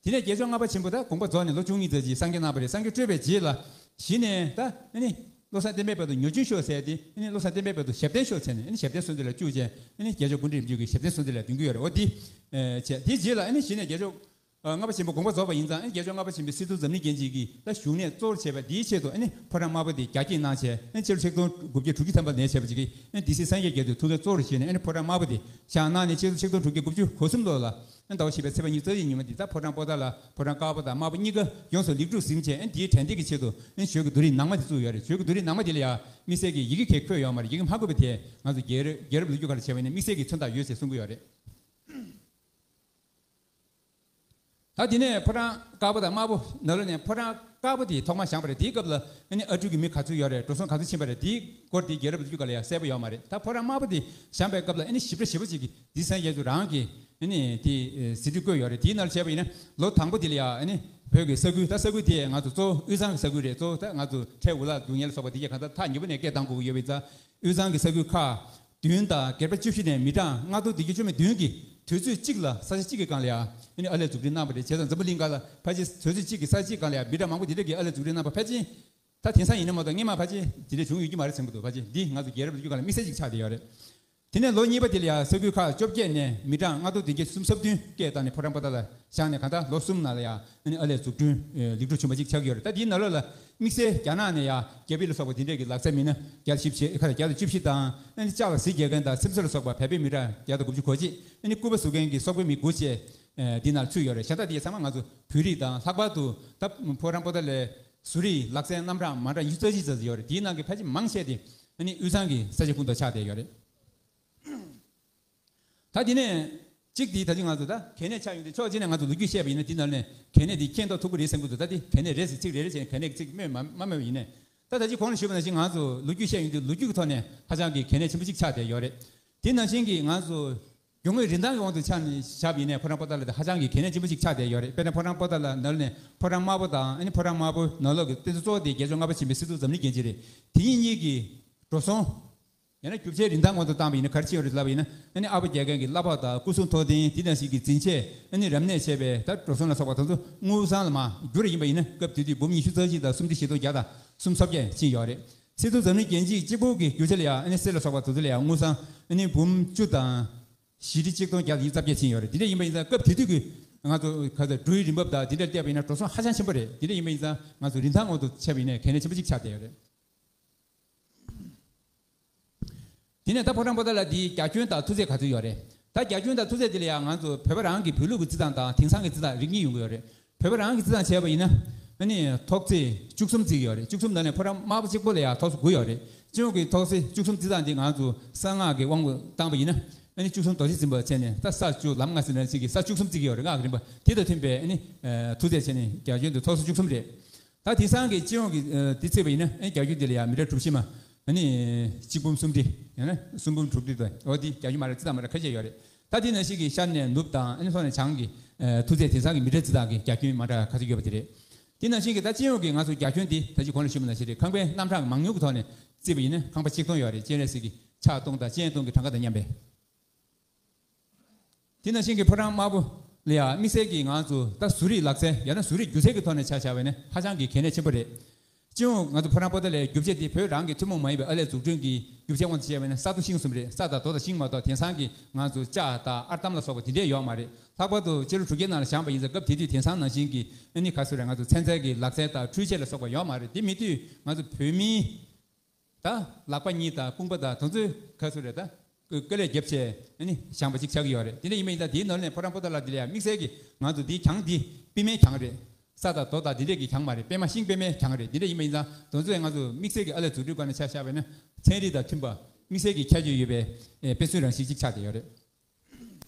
དེ་ནས་རྒྱལ་མཆོག་ལྔ་པ་ཆེན་པོ་ད་དགོངས་པ་རྫོགས་ནས་ལོ་བཅུ་གཉིས་ཙམ་ཅིག་སངས་རྒྱས་གནང་བ་རེད། སངས་རྒྱས་སྤྲོས་པའི་རྗེས་ལ་གཞི་ནས་ད་ཨ་ནི་བློ་བཟང་བསྟན་པའི་དཔལ་དུ་མྱུར་ཕྱིན་ཤོག་ཟེར་ཏེ་ཨ་ནི་བློ་བཟང་བསྟན་པའི་དཔལ་དུ་ཞབས་བརྟན་ཤོག་ཟེར་ནས་ཨ་ནི་ཞབས་བརྟན་གསོལ་འདེབས་ལ་བཅུག་བྱས་ཨ་ནི་རྒྱལ་མཆོག་སྐུ་ཕྲེང་རིམ་བྱོན་གྱི་ཞབས་བརྟན་གསོལ་འདེབས་ལ་འདོན་གྱི་ཡོད་རེད། འོ་འདི་བྱས་དེའི་རྗེས་ལ་ཨ་ནི་གཞི་ནས་རྒྱལ་མཆོག་ལྔ་པ་ཆེན་པོ་དགོངས་པ་རྫོགས་པ་ཡིན་ཙང་ཨ་ནི་རྒྱལ་མཆོག་ལྔ་པ་ཆེན་པོའི་སྲིད་ཐུབ་འཛམ་གླིང་རྒྱན་ཅིག་གི་ད་བཞུགས་གནས་གཙོ་བོར་བྱས་པ་འདིའི་ཆེད་དུ་ཨ་ནི་ཕོ་བྲང་དམར་པོ་དེ་རྒྱ་སྐྱེད་གནང་བྱས་ཨ་ནི་སྤྱི་ལོ་ཆིག་སྟོང་དགུ་བརྒྱ་དྲུག་ཅུ་ཐམ་པ་ནས་བྱས་པ་ཅིག་གིས་ཨ་ནི་སྡེ་སྲིད་སངས་རྒྱས་རྒྱ་མཚོའི་ཐུགས་འགན་གཙོ་བོར་བཞེས་ནས་ཨ་ནི་ཕོ་བྲང་དམར་པོ་དེ་བཞེངས་གནང་ནས་སྤྱི་ལོ་ཆིག་སྟོང་དྲུག་བརྒྱ་དགུ་བཅུ་གོ་གསུམ་ལོ་ལ་ཨ་ནི་ཟླ་བ་བཞི་པའི་ཚེས་པ་ཉི་ཤུ་རྩ་གཅིག་ཉིན་མོ་འདི་ད་ཕོ་བྲང་པོ་ཏ་ལ་ཕོ་བྲང་དཀར་པོ་དང་དམར་པོ་གཉིས་ཀ་ཡོངས་སུ་ལེགས་གྲུབ་ཟིན་བྱས་ཨ་ནི་དེའི་དྲན་རྟེན་གྱི་ཆེད་དུ་ཨ་ནི་ཞོལ་གྱི་རྡོ་རིང་ནང་མ་དེ་བཙུགས་ཡོད་རེད། ཞོལ་གྱི་རྡོ་རིང་ནང་མ་དེ་ལ་ཡང་དམིགས་བསལ་གྱི་ཡི་གེ་གས་འཁོད་ཡོད་མ་རེད། ཡི་གེ་མ་འཁོད་པ་དེ་ང་ཚོ་རྒྱལ་རབས་རྒྱལ་རབས་ལོ་རྒྱུས་སྒང་ལ་བྱས་པ་ཡིན་ན་དམིགས་བསལ་གྱི་མཚོན་རྟགས་ཡོད་ཅེས་གསུང་གི་ཡོད་རེད། ད་དེ་ནས་ཕོ་བྲང་དཀར་པོ་དང་དམར་པོ་ནང་ལོགས་ནས་ཕོ་བྲང་དཀར་པོ་དེ་ཐོག་མར་བཞེངས་པ་རེད། དེའི་སྐབས་ལ་ཨ་ནི་ཨ་སྤྲུལ་གྱི་མི་ག་ཚོད་ཡོད་རེད། འགྲོ་སོང་ག་ཚོད་ཕྱིན་པ་རེད། དེའི་སྐོར་དེ་རྒྱལ་རབས་ལོ་རྒྱུས་སྒང་ལ་ཡང་གསལ་པོ་ཡོད་མ་རེད། ད་ཕོ་བྲང་དམར་པོ་དེ་བཞེངས་པའི་སྐབས་ལ་ཨ་ནི་ཞིབ་ཕྲ་ཞེ་པོ་ཅིག་གིས་དེ་སངས་རྒྱས་ཚོ་རང་གིས་ཨ་ནི་དེ་ཟིན་བྲིས་བཀོད་ཡོད་རེད། དེའི་ནང་ལ་བྱས་པ་ཡིན་ན་ལོ་དང་པོ་དེ་ལ་ཡང་ཨ་ནི་བོད་ཀྱི་ས་ཁུལ་ད་ས་ཁུལ་དེ་ང་ཚོ་གཙོ་བོ་དབུས་གཙང་གི་ས་ཁུལ་རེད། གཙོ་བོ་ད་ང་ཚོ་ཁྲལ་འུ་ལག་རྡུང་ཉལ་ལ་སོགས་པ་དེ་གས་གང་ལྟར་ཐག་ཉེ་པོ་ནས་སྐད་བཏང་དགོས་ཀྱི་ཡོད་པ་ཡིན་ཙང་། དབུས་གཙང་གི་ས་ཁུལ་ཁག་བདུན་དང་སྒེར་པ་བཅུ་བཞི་ནས་མི་གྲངས་ལྔ་སྟོང་བདུན་བརྒྱ་བཅུ་མེད་བདུན་གྱིས་དུས་ཚོད་གཅིག་ལ་ས་ཆ་གཅིག་གི་སྒང་ལ་ཡང་ཨ་ནི་ཨར་ལས་འཛུགས་སྐྲུན་གནང་བ་རེད། བྱས་ཙང་འཛམ་བུ་གླིང་སྒང་ལ་ཕལ་ཆེར་དུས་ཚོད་གཅིག་གི་ས་ཆ་གཅིག་སྒང་ལ་ཡང་མི་གྲངས་མང་པོ་དེ་འདྲ་གིས་ཨར་ལས་འཛུགས་སྐྲུན་གནང་བ་ཕལ་ཆེར་ད་དེང་སང་ཡིན་ན་མ་གཏོགས་སྔོན་མ་ཕལ་ཆེར་དེ་འདྲ་བྱུང་ཡོད་ཀྱི་མ་རེད་བསམ་གྱི་འདུག་ཕལ་ཆེར་འདི་ང་ཚོ་རྒྱལ་རབས་ལོ་རྒྱུས་སྒང་ལ་དམིགས་བསལ་ཅིག་ཆགས་བསྡད་ཡོད་རེད། དེ་ནས་ལོ་གཉིས་པ་དེ་ལ་ཡང་ས་ཁུལ་ཁག་བཅོ་བརྒྱད་ནས་མི་གྲངས་ལྔ་སྟོང་བདུན་བརྒྱ་སུམ་ཅུ་སོ་བདུན་སྐད་བཏང་ནས་ཕོ་བྲང་པོ་ཏ་ལ་བཞེངས་ནས་གང་ལྟར་ལོ་གསུམ་ནང་ལ་ཡང་ཨ་ནི་ཨར་ལས་འཛུགས་སྐྲུན་ལེགས་གྲུབ་བྱུང་བ་ཅིག་ཆགས་ཀྱི་ཡོད་རེད། ད་དེའི་ནང་ལོགས་ལ་དམིགས་བསལ་རྒྱ་ནག་ནས་ཡང་རྒྱ་བིར་ལ་སོགས་པ་དེ་འདྲས་ཀྱི་ལག་རྩལ་མི་སྣ་བརྒྱ་བཞི་བཅུ་ཁ་བརྒྱ་དང་བཅུ་བཞི་དང་ཨ་ནི་ལྕགས་ལ་གཟི་རྒྱག་མཁན་དང་སེམས་གསོ་ལ་སོགས་པ་བལ་པོའི་མི་གྲངས་བརྒྱ་དང་དགུ་བཅུ་གོ་གཅིག་ཨ་ནི་སྐུད་པ་བཟོ་མཁན་གྱི་སོག་པོའི་མི་དགུ་བཅས་འདི་ནང་ཚུད་ཡོད་རེད། ཤ་སྟག་དེ་ཚང་མ་ང་ཚོ་བོད་རིགས་དང་ལྷག་པར་དུ་ད་ཕོ་བྲང་པོ་ཏ་ལའི་བཟོ་རིག་ལག་རྩལ་རྣམ་གྲངས་མ་འདྲ་ཉི་ཤུ་རྩ་གཅིག་ཙམ་ཡོད་རེད། དེའི་ནང་གི་ཕལ་ཆེར་མང་ཆེ་དེ་ཨ་ནི་དབུས་གཙང་གི་ས་ཆ་ཁོངས་གཏོགས་ཆགས་བསྡད་ཡོད་རེད། ད་དེ་ནས་གཅིག་དེ་ད་ཅི་ང་ཚོ་ད་གལ་གནད་ཆགས་ཡོང་དུས་ཕྱོགས་གཅིག་ནས་ང་ཚོ་ལོ་རྒྱུས་བཤད་པ་ཡིན་ན་དེ་ནང་ནས་གལ་གནད་དེ་མཁྱེན་རྟོགས་ཐུབ་ཀྱི་རེད་བསམ་གྱི་འདུག་ད་དེ་གལ་གནད་རེད་ཟེར་ཚིག་རེ་རེ་བྱས་ནས་གལ་གནད་ཚིག་སྨོས་མ་མ་སྨོས་པ་ཡིན་ནས། ད་ད་ཅི་གོང་ལ་ཞུས་པ་ནང་བཞིན་ང་ཚོ་ལོ་རྒྱུས་བཤད་ཡོང་དུས་ལོ་རྒྱུས་ཀྱི་ཐོག་ནས་ཧ་ཅང་གི་གལ་གནད་ཆེན་པོ་ཅིག་ཆགས་བསྡད་ཡོད་རེད། དེ་ནང་བཞིན་གྱི་ང་ཚོ་རྒྱུ་དངོས་རིན་ཐང་གི་དབང་དུ་ཆ་ནས་བཞག་པ་ཡིན་ནའི་ཕོ་བྲང་པོ་ཏ་ལ་དེ་ཧ་ཅང་གི་གལ་གནད་ཆེན་པོ་ཅིག་ཆགས་བསྡད་ཡོད་རེད། དཔེར་ན་ཕོ་བྲང་པོ་ཏ་ལ་ནང་ནས་ཕོ་བྲང་དམར་པོ་དང་ཨ་ནི་ཕོ་བྲང་དམར་པོ་ནང་ལོགས་ཀྱི་རྟེན་གཙོ་གཙོ་བོ་དེ་རྒྱལ་མཆོག་ལྔ་པ་ཆེན་པོའི་སྲིད་ཐུབ་འཛམ་གླིང་རྒྱན་ཅིག་རེད། དེ་གཉིས་གཉིས་ཀྱི་འགྲོ་སོང་། ཡང་ན་རྒྱུ་ཆའི་རིན་ཐང་དབང་དུ་བཏང་བ་ཡིན་ན་ག་རེ་ཕྱིན་ཡོད་རེད་ལབ་པ་ཡིན་ན། ཨ་ནི་ཨ་ཕོ་རྒྱལ་མཁན་གྱི་གླ་ཕོགས་དང་སྐུ་སྲུང་མཐོ་ལྡན་དེ་ནང་བཞིན་གྱི་འཛིན་ཆས་ཨ་ནི་རབ་གནས་བྱས་པའི་ད་འགྲོ་སོང་ལ་སོགས་པ་དེ་ཚོ་དངུལ་སྲང་ལ་མར་བསྒྱུར་ཡིན་པ་ཡིན་ན་སྐབས་དེ་དུས་འབུམ་ཉི་ཤུ་རྩ་གཅིག་དང་སུམ་ཁྲི་བཞི་སྟོང་བརྒྱ་དང་སུམ་ཅུ་སོ་བརྒྱད་ཕྱིན་ཡོད་རེད། སྲིད་ཐུབ་འཛམ་གླིང་རྒྱན་ཅིག་གཅིག་པོ་གི་རྒྱུ་ཆ་ལ་ཡང་ཨ་ནི་གསེར་ལ་སོགས་པ་དེ་ཚོ་ལ་ཡང་དངུལ་སྲང་ཨ་ནི་འབུམ་བཅུ་དང་བཞི་ཁྲི་གཅིག་སྟོང་བརྒྱ་དང་ཉི་ཤུ་རྩ་བརྒྱད་ཕྱིན་ཡོད་རེད། དེ་འདྲ་ཡིན་པ་ཡིན་ཙང་སྐབས་དེ་དུས་ཀྱི་ང་ཚོ་ག་ཚོད་འགྲོ་བའི་རིན་འབབ་དང་དེ་འདྲ་བལྟས་པ་ཡིན་ན་འགྲོ་སོང་ཧ་ཅང་ཆེན་པོ་རེད། དེ་འདྲ་ཡིན་པ་ཡིན་ཙང་ང་ཚོ་རིན་ཐང་དབང་དུ་ཆ་བ་ཡིན་ནའི་གལ་གནད་ཆེན་པོ་ཅིག་ཆགས་བསྡད་ཡོད་རེད། དེ་ནས་ད་ཕོ་བྲང་པོ་ཏ་ལ་འདིའི་རྒྱ་ཁྱོན་དང་མཐོ་ཚད་ག་ཚོད་ཡོད་རེད། ད་རྒྱ་ཁྱོན་དང་མཐོ་ཚད་དེ་ལ་ཡང་ང་ཚོ་བོད་པ་རང་གི་བོད་ལུགས་ཀྱི་རྩི་ཐང་དང་དེང་སང་གི་རྩི་ཐང་རིགས་གཉིས་ཡོང་གི་ཡོད་རེད། བོད་པ་རང་གི་རྩི་ཐང་བྱས་པ་ཡིན་ན་ཨ་ནི་ཐོག་བརྩེགས་བཅུ་གསུམ་བརྩིགས་ཡོད་རེད། བཅུ་གསུམ་ནང་ནས་ཕོ་བྲང་དམར་པོ་གཅིག་པོ་ལ་ཡང་ཐོག་སོ་དགུ་ཡོད་རེད། སྤྱི་ཡོངས་ཀྱི་ཐོག་བརྩེགས་བཅུ་གསུམ་རྩི་སྟངས་འདི་ང་ཚོ་གསང་སྔགས་ཀྱི་དབང་དུ་བཏང་པ་ཡིན་ན་ཨ་ནི་བཅུ་གསུམ་རྡོ་རྗེ་འཛིན་པ་བྱས་ནས་ད་ས་བཅུ་ལམ་ལྔ་ཟེར་ན་ཅིག་གི་ས་བཅུ་གསུམ་བརྩིགས་ཀྱི་ཡོད་རེད། སྔགས་ཀྱི་རིམ་པ་དེ་དང་མཐུན་པའི་ཨ་ནི་མཐོ་ཚད་བྱས་ནས་རྒྱ་ཁྱོན་དུ་ཐོག་སོ་བཅུ་གསུམ་རེད། ད་དེང་སང་གི་སྤྱི་ཡོངས་ཀྱི་ཨ་འདི་བརྩིས་པ་ཡིན་ན་ཨ་ནི་རྒྱ་ཁྱོན་འདི་ལ་ཡང་མི་ཊར་གྲུ་བཞི་མ་ཨ་ནི་གཅིག་འབུམ་སུམ་ཁྲི་ཡང་ན་གསུམ་འབུམ་དྲུག་ཁྲི་དང་འོ་འདི་རྒྱ་ཁྱོན་མ་རེད། རྩི་སྟངས་མ་རེད། ཁ་ཤས་ཡོད་རེད། ད་དེ་ནང་བཞིན་གྱི་ཤར་ནས་ནུབ་དང་ཨ་ནི་ལྷོ་ནས་བྱང་གི་ཨ་མཐོ་ཚད་དེང་སང་གི་མི་ཊར་རྩི་སྟངས་ཀྱི་རྒྱ་ཁྱོན་མ་འདྲ་ཁ་ཤས་ཡོད་པ་དེ་རེད། དེ་ནང་བཞིན་གྱི་ད་སྤྱི་ཡོངས་ཀྱི་ང་ཚོ་རྒྱ་ཁྱོན་འདི་ད་ཅི་གོང་ལ་ཞུས་པ་ནང་བཞིན་རེད། ཁང་པའི་རྣམ་གྲངས་མང་ཉུང་གི་ཐོག་ནས་བརྩིས་པ་ཡིན་ན་ཁང་པ་ཆིག་སྟོང་ཡོད་རེད། སྤྱན་རས་གཟིགས་ཀྱི་ཕྱག་སྟོང་དང་སྤྱན་སྟོང་གི་གྲངས་ཀ་དང་མཉམ་པས། དེ་ནང་བཞིན་གྱི་ཕོ་བྲང་དམར་པོ་ལ་ཡང་དམིགས་བསལ་གྱིས་ང་ཚོ་ད་བཟོ་རིག་ལག་རྩལ་ཡང་ན་བཟོ་རིག་སྒྱུ་རྩལ་གྱི་ཐོག་ནས་ཆ་བཞག་པ་ཡིན་ན་ཧ་ཅང་གི་གལ་གནད་ཆེན་པོ་རེད། སྤྱི་ཡོངས་ང་ཚོ་ཕོ་བྲང་པོ་ཏ་ལའི་རྒྱུ་ཆ་དེ་བོད་རང་གི་ཐུན་མོང་མ་ཡིན་པའི་ཨར་ལས་འཛུགས་སྐྲུན་གྱི་རྒྱུ་ཆའི་དབང་དུ་བྱས་པ་ཡིན་ན་ས་རྡོ་ཤིང་གསུམ་རེད། ས་དང་རྡོ་དང་ཤིང་མ་གཏོགས་དེང་སང་གི་ང་ཚོ་ལྕགས་དང་ཨར་འདམ་ལ་སོགས་པ་དེ་འདྲས་ཡོད་མ་རེད། ལྷག་པར་དུ་ཕྱི་ལོ་དྲུག་བརྒྱའི་ནང་ལ་བཞེངས་པ་ཡིན་ཙང་སྐབས་དེ་དུས་དེང་སང་ནང་བཞིན་གྱི་ཨ་ནི་ག་ཚོད་རེད། ང་ཚོ་ཚན་རྩལ་གྱི་ལག་རྩལ་དང་འཕྲུལ་ཆས་ལ་སོགས་པ་ཡོད་མ་རེད། དེ་མེད་དུས་ང་ཚོ་བོད་མིའི་ ད་ལག་པ་གཉིས་དང་དཔུང་པ་དང་དེ་ཚོའི་ག་ཚོད་རེད། ད་དཀའ་ལས་བརྒྱབ་བྱས་ཨ་ནི་བཞེངས་པ་ཅིག་ཆགས་ཀྱི་ཡོད་རེད། དེ་འདྲ་ཡིན་པ་ཡིན་ཙང་དེའི་ནང་ནས་ཕོ་བྲང་པོ་ཏ་ལ་དེ་ལ་ཡང་དམིགས་བསལ་གྱི་ང་ཚོ་དེའི་གྱང་འདི་པུས་མོའི་གྱང་རེད། ས་དང་རྡོ་དང་དེ་འདྲས་ཀྱི་གྱང་མ་རེད། པད་མ་ཤིང་པད་མའི་གྱང་རེད། དེ་འདྲ་ཡིན་པ་ཡིན་ཙང་དེ་ཚོ་ཡང་ང་ཚོ་དམིགས་བསལ་གྱི་ཨ་ལས་འཛུགས་སྐྲུན་སྒང་ནས་ཆ་བཞག་པ་ཡིན་ན་ཚན་རིག་དང་མཐུན་པ་དམིགས་བསལ་གྱི་ཁྱད་ཆོས་ཡོད་པའི་དཔེ་མཚོན་རང་བཞིན་ཅིག་ཆགས་བསྡད་ཡོད་རེད།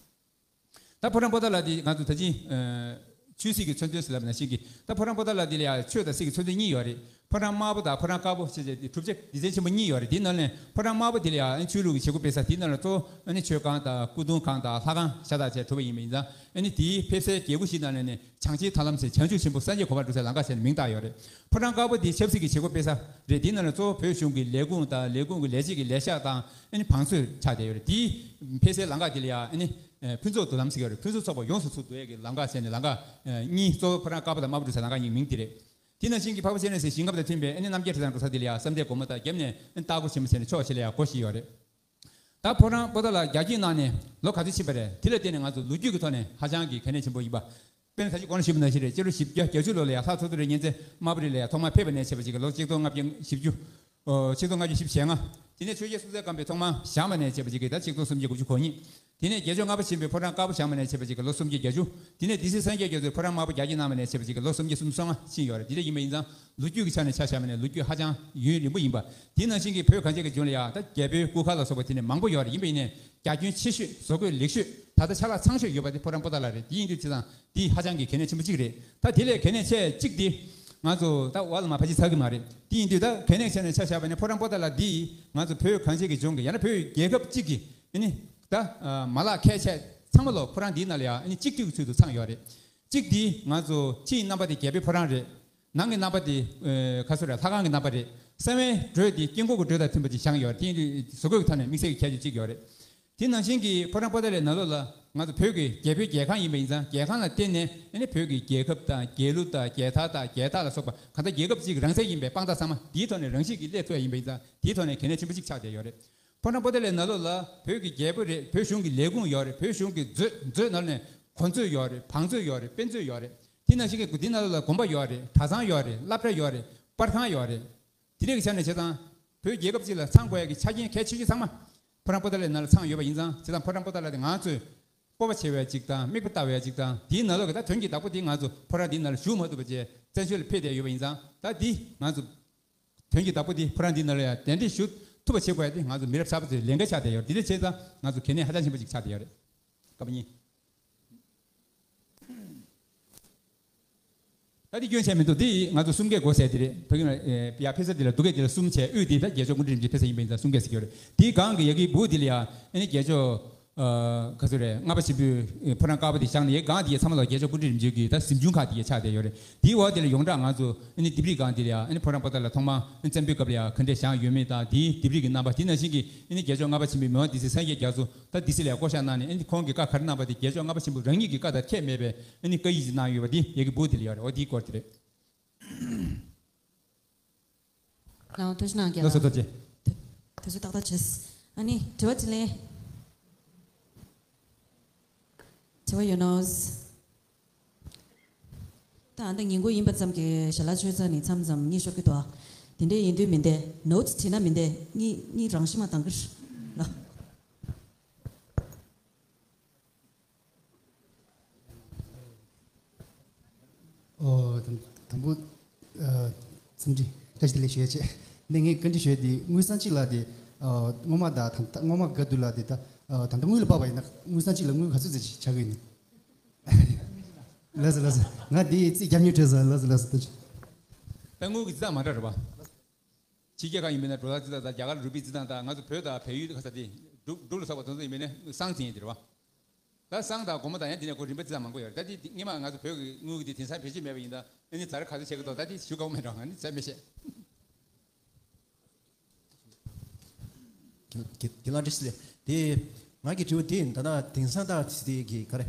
ད་ཕོ་བྲང་པོ་ཏ་ལ་འདི་ང་ཚོ་ད་ཅི་ཆོས་སྲིད་ཀྱི་མཚོན་དོན་ཟེར་ལབ་ན་ཤེས་ཀྱི། ད་ཕོ་བྲང་པོ་ཏ་ལ་འདི་ལ་ཡང་ཆོས་དང་སྲིད་ཀྱི་མཚོན་དོན་གཉིས་ཡོད་རེད། ཕོ་བྲང་དམར་པོ་དང་ཕོ་བྲང་དཀར་པོ་ཞེས་བྱས་ཏེ་གྲུབ་ཆ་སྡེ་ཚན་ཆེན་པོ་གཉིས་ཡོད་རེད། དེའི་ནང་ནས་ཕོ་བྲང་དམར་པོ་འདི་ལ་ཡང་ཆོས་ལུགས་ཀྱི་བྱེད་སྒོ་སྤེལ་ས། དེའི་ནང་ལ་གཙོ་བོ་ཨ་ནི་མཆོད་ཁང་དང་སྐུ་གདུང་ཁང་དང་ལྷ་ཁང་ཤ་སྟག་བཅས་གྲུབ་པ་ཡིན་པ་ཡིན་ཙང་ཨ་ནི་དེའི་ཕེབས་སའི་རྒྱལ་སྒོ་བཞི་ནང་ནས་ནི་བྱང་ཆེན་ཐར་ལམ་ཟེར་བྱང་ཆུབ་ཆེན་པོ་སངས་རྒྱས་གོ་འཕང་འགྲོ་སའི་ལམ་ཁ་ཟེར་ནས་མིང་བཏགས་ཡོད་རེད། ཕོ་བྲང་དཀར་པོ་འདི་ཆབ་སྲིད་ཀྱི་བྱེད་སྒོ་སྤེལ་ས་རེད། དེའི་ནང་ལ་གཙོ་བོ་བོད་གཞུང་གི་ལས་ཁུངས་དང་ལས་ཁུངས་ཀྱི་ལས་བྱེད་ཀྱི་ལས་ཤག་དང་ཨ་ནི་བང་མཛོད་ཆགས་བསྡད་ཡོད་རེད། དེའི་ཕེབས་སའི་ལམ་ཁ་དེ་ལ་ཡང་ཨ་ནི་ཕུན་ཚོགས་འདུ་ལམ་ཟེར་གྱི་ཡོད་རེད། ཕུན་སུམ་ཚོགས་པ་ཡོངས་སུ་ཚུར་འདུ་ཡས་ཀྱི་ལམ་ཁ་ཟེར་ནས་ལམ་ཁ་གཉིས་གཙོ་བོ་ཕོ་བྲང་དཀར་པོ་དང་དམར་པོ་འགྲོ་སའི་ལམ་ཁ་གཉིས་མིང་དེ་རེད། དེ་ནང་བཞིན་གྱི་འཕགས་པ་སྤྱན་རས་གཟིགས་ཞིང་ཁམས་དང་མཐུན་པའི་ཨ་ནི་རྣམ་རྒྱལ་ཁྲི་བཟང་འགྲོ་ས་དེ་ལ་ཡང་བསམ་གཏན་སྒོ་མོ་དང་རྒྱབ་ནས་ཨ་ནི་སྟག་སྒོ་ཆེན་མོ་ཟེར་ནས་ཕྱོགས་བཞི་ལ་ཡང་སྒོ་བཞི་ཡོད་རེད། ད་ཕོ་བྲང་པོ་ཏ་ལ་རྒྱ་སྐྱེད་གནང་ནས་ལོ་ག་ཚོད་ཕྱིན་པ་རེད། དེ་ལ་བརྟེན་ནས་ང་ཚོ་ལོ་རྒྱུས་ཀྱི་ཐོག་ནས་ཧ་ཅང་གི་གལ་གནད་ཆེན་པོ་ཡིན་པ། དཔེར་ན་ད་ཅི་གོང་ལ་ཞུས་པ་ནང་བཞིན་རེད། སྤྱི་ལོ་བཞི་བརྒྱ་བརྒྱད་ཅུ་ལོ་ལ་ཡང་ལྷ་ཐོ་ཐོ་རི་གཉན་བཙན་དམར་པོ་རི་ལ་ཡང་ཐོག་མར་ཕེབས་པ་ནས་བྱས་པ་ཅིག་གི་ལོ་གཅིག་སྟོང་ལྔ་བརྒྱ་བཞི་བཅུ། ཨོ། ཆིག་སྟོང་ལྔ་བརྒྱ་བཞི་བཅུ་ཞེ་ལྔ། དེ་ནས་ཆོས་རྒྱལ་སྲོང་བཙན་སྒམ་པོས་ཐོག་མར་བཞེངས་པ་ནས་བྱས་པ་ཅིག་གི་ད་ཆིག་སྟོང་སུམ་བརྒྱ་དགུ་བཅུ་གོ་གཉིས། དེ་ནས་རྒྱལ་མཆོག་ལྔ་པ་ཆེན་པོས་ཕོ་བྲང་དཀར་པོ་བཞེངས་པ་ནས་བྱས་པ་ཅིག་གི་ལོ་སུམ་བརྒྱ་བརྒྱད་ཅུ། དེ་ནས་སྡེ་སྲིད་སངས་རྒྱས་རྒྱ་མཚོས་ཕོ་བྲང་དམར་པོ་རྒྱ་སྐྱེད་གནང་བ་ནས་བྱས་པ་ཅིག་གི་ལོ་སུམ་བརྒྱ་སུམ་ཅུ་སོ་ལྔ་ཕྱིན་ཡོད་རེད། དེ་འདྲ་ཡིན་པ་ཡིན་ཙང་ལོ་རྒྱུས་ཀྱི་ཆ་ནས་ཆ་བཞག་པ་ནས་ལོ་རྒྱུས་ཧ་ཅང་ཡུན་རིང་པོ་ཡིན་པ། དེ་ནང་བཞིན་གྱི་བོད་གངས་ཅན་གྱི་ལྗོངས་ལ་ཡང་ད་རྒྱལ་པོའི་སྐུ་མཁར་ལ་སོགས་པ་དེ་ནས་མང་པོ་ཡོད་རེད། ཡིན་པ་ཡིན་ནའི་རྒྱ་ཁྱོན་ཆེ་ཤོས་བཟོ་བཀོད་ལེགས་ཤོས་ད་ལྟ་ཆ་ལག་ཚང་ཤོས་ཡོད་པ་དེ་ཕོ་བྲང་པོ་ཏ་ལ་རེད། དེ་ཡིན་དུས་བྱས་ཙང་དེ་ཧ་ཅང་གི་གལ་གནད་ཆེན་པོ་གཅིག་རེད། ད་དེ་ལས་གལ་གནད་ཆེ་གཅིག་དེ་ང་ཚོ་ད་འོག་ལ་མར་ཕར་ཅིག་ཚར་གི་མ་རེད། དེ་ཡིན་དུས་ད་གལ་གནད་ཆེ་ནས་ཆ་བཞག་པ་ནས་ཕོ་བྲང་པོ་ཏ་ལ་འདི་ང་ཚོ་བོད་གངས་ཅན་གྱི་ལྗོངས་ཀྱི་ཡང་ན་བོད་རྒྱལ་ཁབ་གཅིག་གི་ཨ་ནི་ད་མ་ལག་ཁལ་ཆས་ཚང་མ་ལོ་ཕོ་བྲང་འདིའི་ནང་ལ་ཡང་ཨ་ནི་གཅིག་སྡུད་ཀྱི་ཚུལ་དུ་ཚང་ཡོད་རེད། གཅིག་འདི་ང་ཚོ་ཕྱི་ཡི་རྣམ་པ་དེ་རྒྱལ་པོའི་ཕོ་བྲང་རེད། ནང་གི་རྣམ་པ་དེ་ཨེ་ག་ཚོད་རེད། ལྷ་ཁང་གི་རྣམ་པ་རེད། གསང་བའི་སྒྲོས་དེ་དཀྱིལ་འཁོར་གྱི་སྒྲོས་དང་མཐུན་པ་ཅིག་བཞེངས་ཡོད་རེད། དེ་ཡིན་དུས་བཟོ་བཀོད་ཀྱི་ཐོག་ནས་དམིགས་བསལ་གྱི་ཁྱད་ཆོས་གཅིག་ཡོད་རེད། དེ་ནང་བཞིན་གྱི་ཕོ་བྲང་པོ་ཏ་ལའི་ནང་ལོགས་ལ་ང་ཚོ་བོད་ཀྱི་རྒྱལ་པོའི་རྒྱལ་ཁང་ཡིན་པ་ཡིན་ཙང་རྒྱལ་ཁང་ལ་བརྟེན་ནས་ཨ་ནི་བོད་ཀྱི་རྒྱལ་ཁབ་དང་རྒྱལ་གླུ་དང་རྒྱལ་དར་དང་རྒྱལ་རྟགས་ལ་སོགས་པ་གང་ལྟར་རྒྱལ་ཁབ་ཅིག་རང་སའི་ཡིན་པའི་དཔང་རྟགས་ཚང་མ་དེའི་ཐོག་ནས་རང་བཞིན་གྱིས་སླེབས་ཐུབ་ཡ་ཡིན་པ་ཡིན་ཙང་དེའི་ཐོག་ནས་གལ་གནད་ཆེན་པོ་གཅིག་ཆགས་བསྡད་ཡོད་རེད། ཕོ་བྲང་པོ་ཏ་ལའི་ནང་ལོགས་ལ་བོད་ཀྱི་རྒྱལ་པོ་རེད། བོད་གཞུང་གི་ལས་ཁུངས་ཡོད་རེད། བོད་གཞུང་གི་མཛོད་མཛོད་ནང་ནས་གོ་མཛོད་ཡོད་རེད། བང་མཛོད་ཡོད་རེད། དཔེ་མཛོད་ཡོད་རེད། དེ་ནང་བཞིན་གྱི་འདི་ནང་ལོགས་ལ་དགོན་པ་ཡོད་རེད། གྲྭ་ཚང་ཡོད་རེད། སློབ་གྲྭ་ཡོད་རེད། པར་ཁང་ཡོད་རེད། དེ་འདྲའི་གི་ཆ་ནས་བྱས་ཙང་བོད་རྒྱལ་ཁབ་ཅིག་ལ་ཚང་དགོས་ཡ་གི་ཆ་རྐྱེན་གལ་ཆེ་ཤོས་ཚང་མ་ཕོ་བྲང་པོ་ཏ་ལའི་ནང་ལ་ཚང་ཡོད་པ་ཡིན་ཙང་། བྱས་ཙང་ཕོ་བྲང་པོ་ཏ་ལ་དེ་ང་ཚོས་སྤོབས་པ་བྱེད་པ་ཅིག་དང་མིག་དཔེ་ལྟ་བ་ཅིག་དང་དེའི་ནང་ལོགས་ཀྱི་ད་དོན་གྱི་བདག་པོ་དེ་ང་ཚོ་ཕོ་བྲང་འདིའི་ནང་ལ་བཞུགས་མ་ཐུབ་པ་བྱས་བཙན་བྱོལ་ལ་ཕེབས་བསྡད་ཡོད་པ་ཡིན་ཙང་། ད་འདི་ང་ཚོ་དོན་གྱི་བདག་པོ་འདི་ཕོ་བྲང་འདིའི་ནང་ལ་ཡང་གདན་འདྲེན་ཞུ་ཐུབ་པ་བྱེད་དགོས་ཡ་དེ་ང་ཚོ་མི་རབས་གསར་པ་ཚོའི་ལས་འགན་ཆགས་བསྡད་ཡོད་རེད། དེ་འདྲ་བྱས་ཙང་ང་ཚོ་གལ་གནད་ཧ་ཅང་ཆེན་པོ་ཅིག་ཆགས་བསྡད་ཡོད་རེད། སྐབས་གཉིས། ད་འདི་སྐྱོན་བྱས་མི་འདུག་འདི་ང་ཚོ་གསུམ་ཀའི་སྒོ་ཟེར་དེ་རེད། ཕ་གི་ན་ཡ་ཕེ་ས་འདི་ལ་འདུག་གས། འདི་ལ་གསུམ་བྱས། དབུས་འདི་ད་རྒྱལ་མཆོག་སྐུ་ཕྲེང་རིམ་བྱོན་ཕེ་ས་ཡིན་པ་ཡིན་ཙང་གསུམ་ཀའི་ཟེར་གྱི་ཡོད་རེད། དེའི་སྒང་གི་ཡ་གི་སྦུག་འདི་ལ་ཡ་ཨ་ནི་རྒྱལ་མཆོག་ཨ་ག་ཚོད་རེད། ལྔ་པ་ཆེན་པོའི་ཕོ་བྲང་དཀར་པོ་འདི་བཞེངས་ནས་ཡ་གང་འདི་ཡ་ཚང་མ་ལ་རྒྱལ་མཆོག་སྐུ་ཕྲེང་རིམ་བྱོན་གྱི་ད་གཟིམ་ཆུང་ཁག་འདི་ཡ་ཆགས་བསྡད་ཡོད་རེད། དེའི་འོག་འདི་ལ་ཡོངས་གྲགས་ང་ཚོ་ཨ་ནི་ལྡེབས་རིས་སྒང་འདི་ལ་ཡ་ཨ་ནི་ཕོ་བྲང་པོ་ཏ་ལ་ཐོག་མར་ཨ་ནི་བཙན་པོའི་སྐབས་ལ་ཡ་ག་འདྲས་བཞེངས་ཡོད་མེད་དང་དེའི་ལྡེབས་རིས་ཀྱི་རྣམ་པ། དེ་ནང་བཞིན་གྱི་ཨ་ནི་རྒྱལ་མཆོག་ལྔ་པ་ཆེན་པོའི་མི་དབང་སྡེ་སྲིད་སངས་རྒྱས་རྒྱ་མཚོ་ད་སྡེ་སྲིད་ལ་ཡ་བསྐོ་བཞག་གནང་ནས། ཨ་ནི་ཁོང་གིས་བཀའ་ག་རེ་གནང་པ་དེ་རྒྱལ་མཆོག་ལྔ་པ་ཆེན་པོ་རང་ཉིད་ཀྱི་བཀའ་དང་ཁྱད་མེད་པའི་ཨ་ནི་བཀའ་ཡིག་ཅིག་གནང་ཡོད་པ་འདི་ཡ་གི་སྦུག་འདི་ལ་ཡོད་རེད། འོ་འདིའི་སྐོར་དེ་རེད། ལགས་སོ། ཐུགས་རྗེ་གནང་། རྒན་ལགས། ལགས་སོ། ཐུགས་རྗེ་ཆེ། དུས་ཚོད་ཏག་ཏག་བྱས། ཨ་ནི་དྲི་བ་དྲིས་ལན། དྲི་བ་ཡོད་ན། ད་ཨ་ད་ཉིན་གུང་ཡིན་པ་ཙམ་གྱིས་ཞལ་ལག་མཆོད་ཚར་ནས་མཚམས་མཚམས་གཉིད་ཤོར་གྱི་འདུག་ཨ། དེ་འདྲས་ཡིན་དུས་མི་འདས། ནོ་ཊི་བྲིས་ན་མི་འདས། གཉིད་གཉིད་རང་ཤི་མ་བཏང་གི་རེད་ལ། ཨོ། དང་དང་པོ། ཨ། འཚམས་འདྲི་བཀྲ་ཤིས་བདེ་ལེགས་ཞུ་ཡ་བྱས། ནས་ངས་བཀའ་འདྲི་ཞུ་ཡ་དེ་དངུལ་སྲང་གཅིག་ལ་དེ། ཨ། སྔོན་མ་དང་ད་ལྟ། སྔོན་མ་ག་དུས་ལ་དེ་ད། ཨ། ད་ལྟ་དངུལ་ལ་དཔག་པ་ཡིན་ན་དངུལ་སྲང་གཅིག་ལ་དངུལ་ག་ཚོད་ཙམ་ཞིག་ཆགས་ཀྱི་ཡིན་ན། ལགས་སོ། ལགས་སོ། ང་དེ་རྩིས་རྒྱབ་མྱོང་བྲལ་སོང་། ལགས་སོ། ལགས་སོ། ཐུགས་རྗེ་ཆེ། ད་དངུལ་གྱི་རྩིས་སྟངས་མ་འདྲ་རེད་པ། ཕྱི་རྒྱལ་ཁག་ཡིན་པ་ཡིན་ན་ཌོ་ལར་རྩིས་སྟངས་དང་། རྒྱ་གར་རུ་པི་རྩིས་སྟངས་དང་། ང་ཚོ་བོད་དང་བལ་ཡུལ་ག་ས་དེ་འབྲུག་འབྲུག་ལ་སོགས་པ་དེ་ཚོ་ཡིན་པ་ཡིན་ན་སྲང་ཅིག་ཡིན་དེ་རེད་པ། ད་སྲང་དང་སྒོར་མོ་དང་ཡང་དེ་ནས་སྒོར་རིམ་པ་རྩིས་སྟངས་མང་པོ་ཡོད་རེད། ད་དེ་སྔོན་མ་ང་ཚོ་བོད་ཀྱི་དངུལ་གྱི་དེ་དེང་སང་བེད་སྤྱོད་མེད་པ་ཡིན་ད། ཨ་ནི་ཛ་དྲག་ག་ཚོད་བྱེད་ཀྱི་འདུག་ད་དེ་ཞུ་དགོས་མེད་འགྲོ། ང་ནི་ཚད་མེད་བཤད། རྒན་རྒན་ལགས་བཀྲ་ཤིས་བདེ་ལེགས། དེ་ང་གི་དྲི་བ་དེ་ད་ལྟ་དེང་སང་ད་དེ་གི་ག་རེ།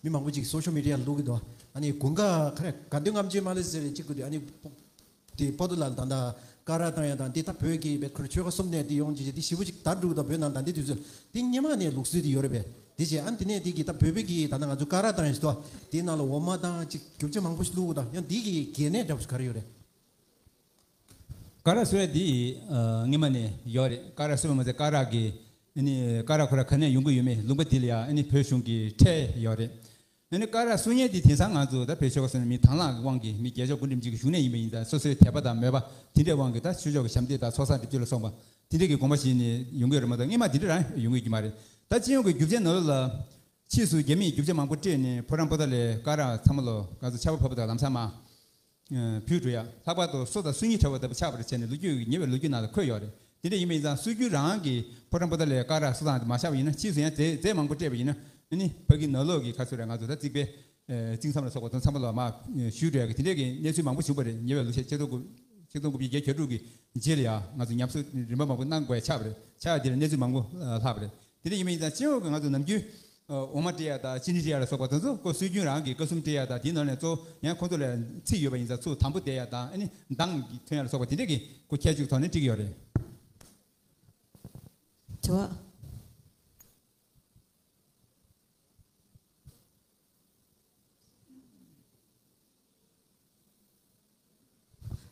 མི་མང་པོ་ཅིག་སོ་ཤལ་མི་ཌི་ཡར་བླུག་གི་འདུག་ཨ་ནི་དགུན་ཁ་ག་རེ་དགའ་སྟོན་ལྔ་མཆོད་མ་ལེ་ཟེར་གཅིག་གི་དུས། ཨ་ནི་དེ་པོ་ཏོ་ལ་ད་ལྟ་ཀ་ར་བཏང་ཡ་དང་དེ་ད་བོད་ཀྱི་བེ་ཁུར་ཆོལ་ཁ་གསུམ་ནས་དེ་ཡོང་ཅིག་དེ་ཞེ་པོ་ཅིག་དར་འགྲོ་གི་འདུག་བོད་ནང་ད་ལྟའི་དུས་ཚོད་དེ་སྔོན་མ་ནས་ལུགས་སྲོལ་དེ་ཡོད་རེད་པས། དེ་བྱས་ཨ་ནི་དེ་ནས་དེ་གི་ད་བོད་པའི་གི་ད་ལྟ་ང་ཚོ་ཀ་ར་བཏང་ཡ་ཞིག་འདུག་དེའི་ནང་ལ་འོ་མ་དང་ཅིག་རྒྱུ་ཆ་མང་པོ་ཞིག་བླུག་གི་འདུག་ཡང་དེ་གི་གལ་གནད་འདྲ་པོ་ཞིག་ག་རེ་ཡོད་རེད། ཀ་རག་གསོལ་ཡ་འདི་ཨ་སྔོན་མ་ནས་ཡོད་རེད། ཀ་རག་གསོལ་བ་མ་ཟད་ཀ་རག་གི་ཨ་ནི་ཀ་རག་ཁོ་ར་ག་ནས་ཡོང་གི་ཡོད་མེད་ལུང་པ་འདི་ལ་ཡ་ཨ་ནི་བོད་གཞུང་གིས་ཁྲལ་ཡོད་རེད། ཨ་ནི་ཀ་རག་གསོལ་མཁན་འདི་དེང་སང་ང་ཚོ་ད་བོད་ཆོལ་ཁ་གསུམ་ནས་མི་དང་བླངས་ཀྱི་དབང་གིས་མི་རྒྱལ་མཆོག་སྐུ་ཕྲེང་གཅིག་གི་བཞུགས་གནས་ཡིན་པ་ཡིན་ཙང་སོ་སོའི་དད་པ་དང་མོས་པ་དེ་འདྲའི་དབང་གིས་ད་ཆོས་ཕྱོགས་ཀྱི་ཞབས་འདེགས་དང་ཚོགས་བསགས་འགྲུབ་རྒྱུ་ལ་སོགས་པ་དེ་འདྲ་གི་དགོངས་པ་བཞེས་ནས་ཡོང་གི་ཡོད་རེད་མ་གཏོགས་སྔོན་མ་དེ་འདྲ་རང་ཡོང་གི་ཡོད་ཀྱི་མ་རེད། ད་སྤྱི་ཡོངས་ཀྱི་རྒྱུ་ཆའི་ནང་ལོགས་ལ་ཕྱིས་སུ་རྒྱ་མིས་རྒྱུ་ཆ་མང་པོ་སྤྲད་ནས་ཕོ་བྲང་པོ་ཏ་ལའི་ཀ་རག་ཚང་མ་ལོ་ག་ཚོད་ཆར་པ་བབས་པ་དང་ལམ་སང་མར་ཨ་བུད་འགྲོ་ཡ། ལྷག་པར་དུ་སོ་དང་སོ་རྙིང་འདྲ་བ་ལྟ་བུ་ཆགས་པ་རེད་བྱས་ནས་ལོ་རྒྱུས་ཀྱི་ཉེ་བའི་ལོ་རྒྱུས་ནང་ལ་འཁོད་ཡོད་རེད། དེ་འདྲ་ཡིན་པ་ཡིན་ཙང་སྲོལ་རྒྱུན་རང་གི་ཕོ་བྲང་པོ་ཏ་ལའི་ཀ་རག་སོ་དང་དེ་མ་བཞག་པ་ཡིན་ན་ཕྱིས་སུ་ཡང་རྫས་རྫས་མང་པོ་སྤྲད་པ་ཡིན་ན་ཨ་ནི་ཕ་གི་ནང་ལོགས་ཀྱི་ཁ་སོ་རེད་ང་ཚོ་ད་རྩིག་པའི་ཨ་རྩིག་མཚམས་ལ་སོགས་པ་དང་ཚང་མ་ལ་མར་ཨ་བཞུད་འགྲོ་ཡ་གི་དེ་འདྲ་གི་གནས་ཚུལ་མང་པོ་བྱུང་བ་རེད། ཉེ་བའི་ལོ་ཤས་ཆིག་སྟོང་དགུ་ཆིག་སྟོང་དགུ་བརྒྱ་བརྒྱད་ཅུ་གྱ་དྲུག་གི་རྗེས་ལ་ཡང་ང་ཚོ་ཉམས་གསོ་རིམ་པ་མང་པོ་གནང་དགོས་ཡ་ཆགས་པ་རེད། ཆགས་ཡ་དེ་ལ་གནས་ཚུལ་མང་པོ་ཨ་ལྷག་པ་རེད། དེ་འདྲ་ཡིན་པ་ཡིན་ཙང་སྤྱི་ཡོངས་ཀྱི་ང་ཚོ་ནམ་རྒྱུན་ཨ་འོ་མ་སྤྲད་ཡ་དང་ཅི་ནི་སྤྲད་ཡ་ལ་སོགས་པ་དེ་ཚོ་ཁོ་སྲོལ་རྒྱུན་རང་གི་ཀ་གསུམ་སྤྲད་ཡ་དང་དེའི་ནང་ནས་གཙོ་བོ་ཡང་ཁོང་ཚོ་ལ་ཚིག་ཡོད་པ་ཡིན་ཙང་ཚུར་དམ་པོ་བསྡད་ཡ་དང་ཨ་ནི་མདངས་ཀྱི་ཐོན་ཡ་ལ་སོགས་པ་དེ་འདྲ་གི་ཁོ་ཁྱད་ཆོས་ཐོག་ནས་སྤྲད་ཀྱི་ཡོད་རེད། དྲི་བ།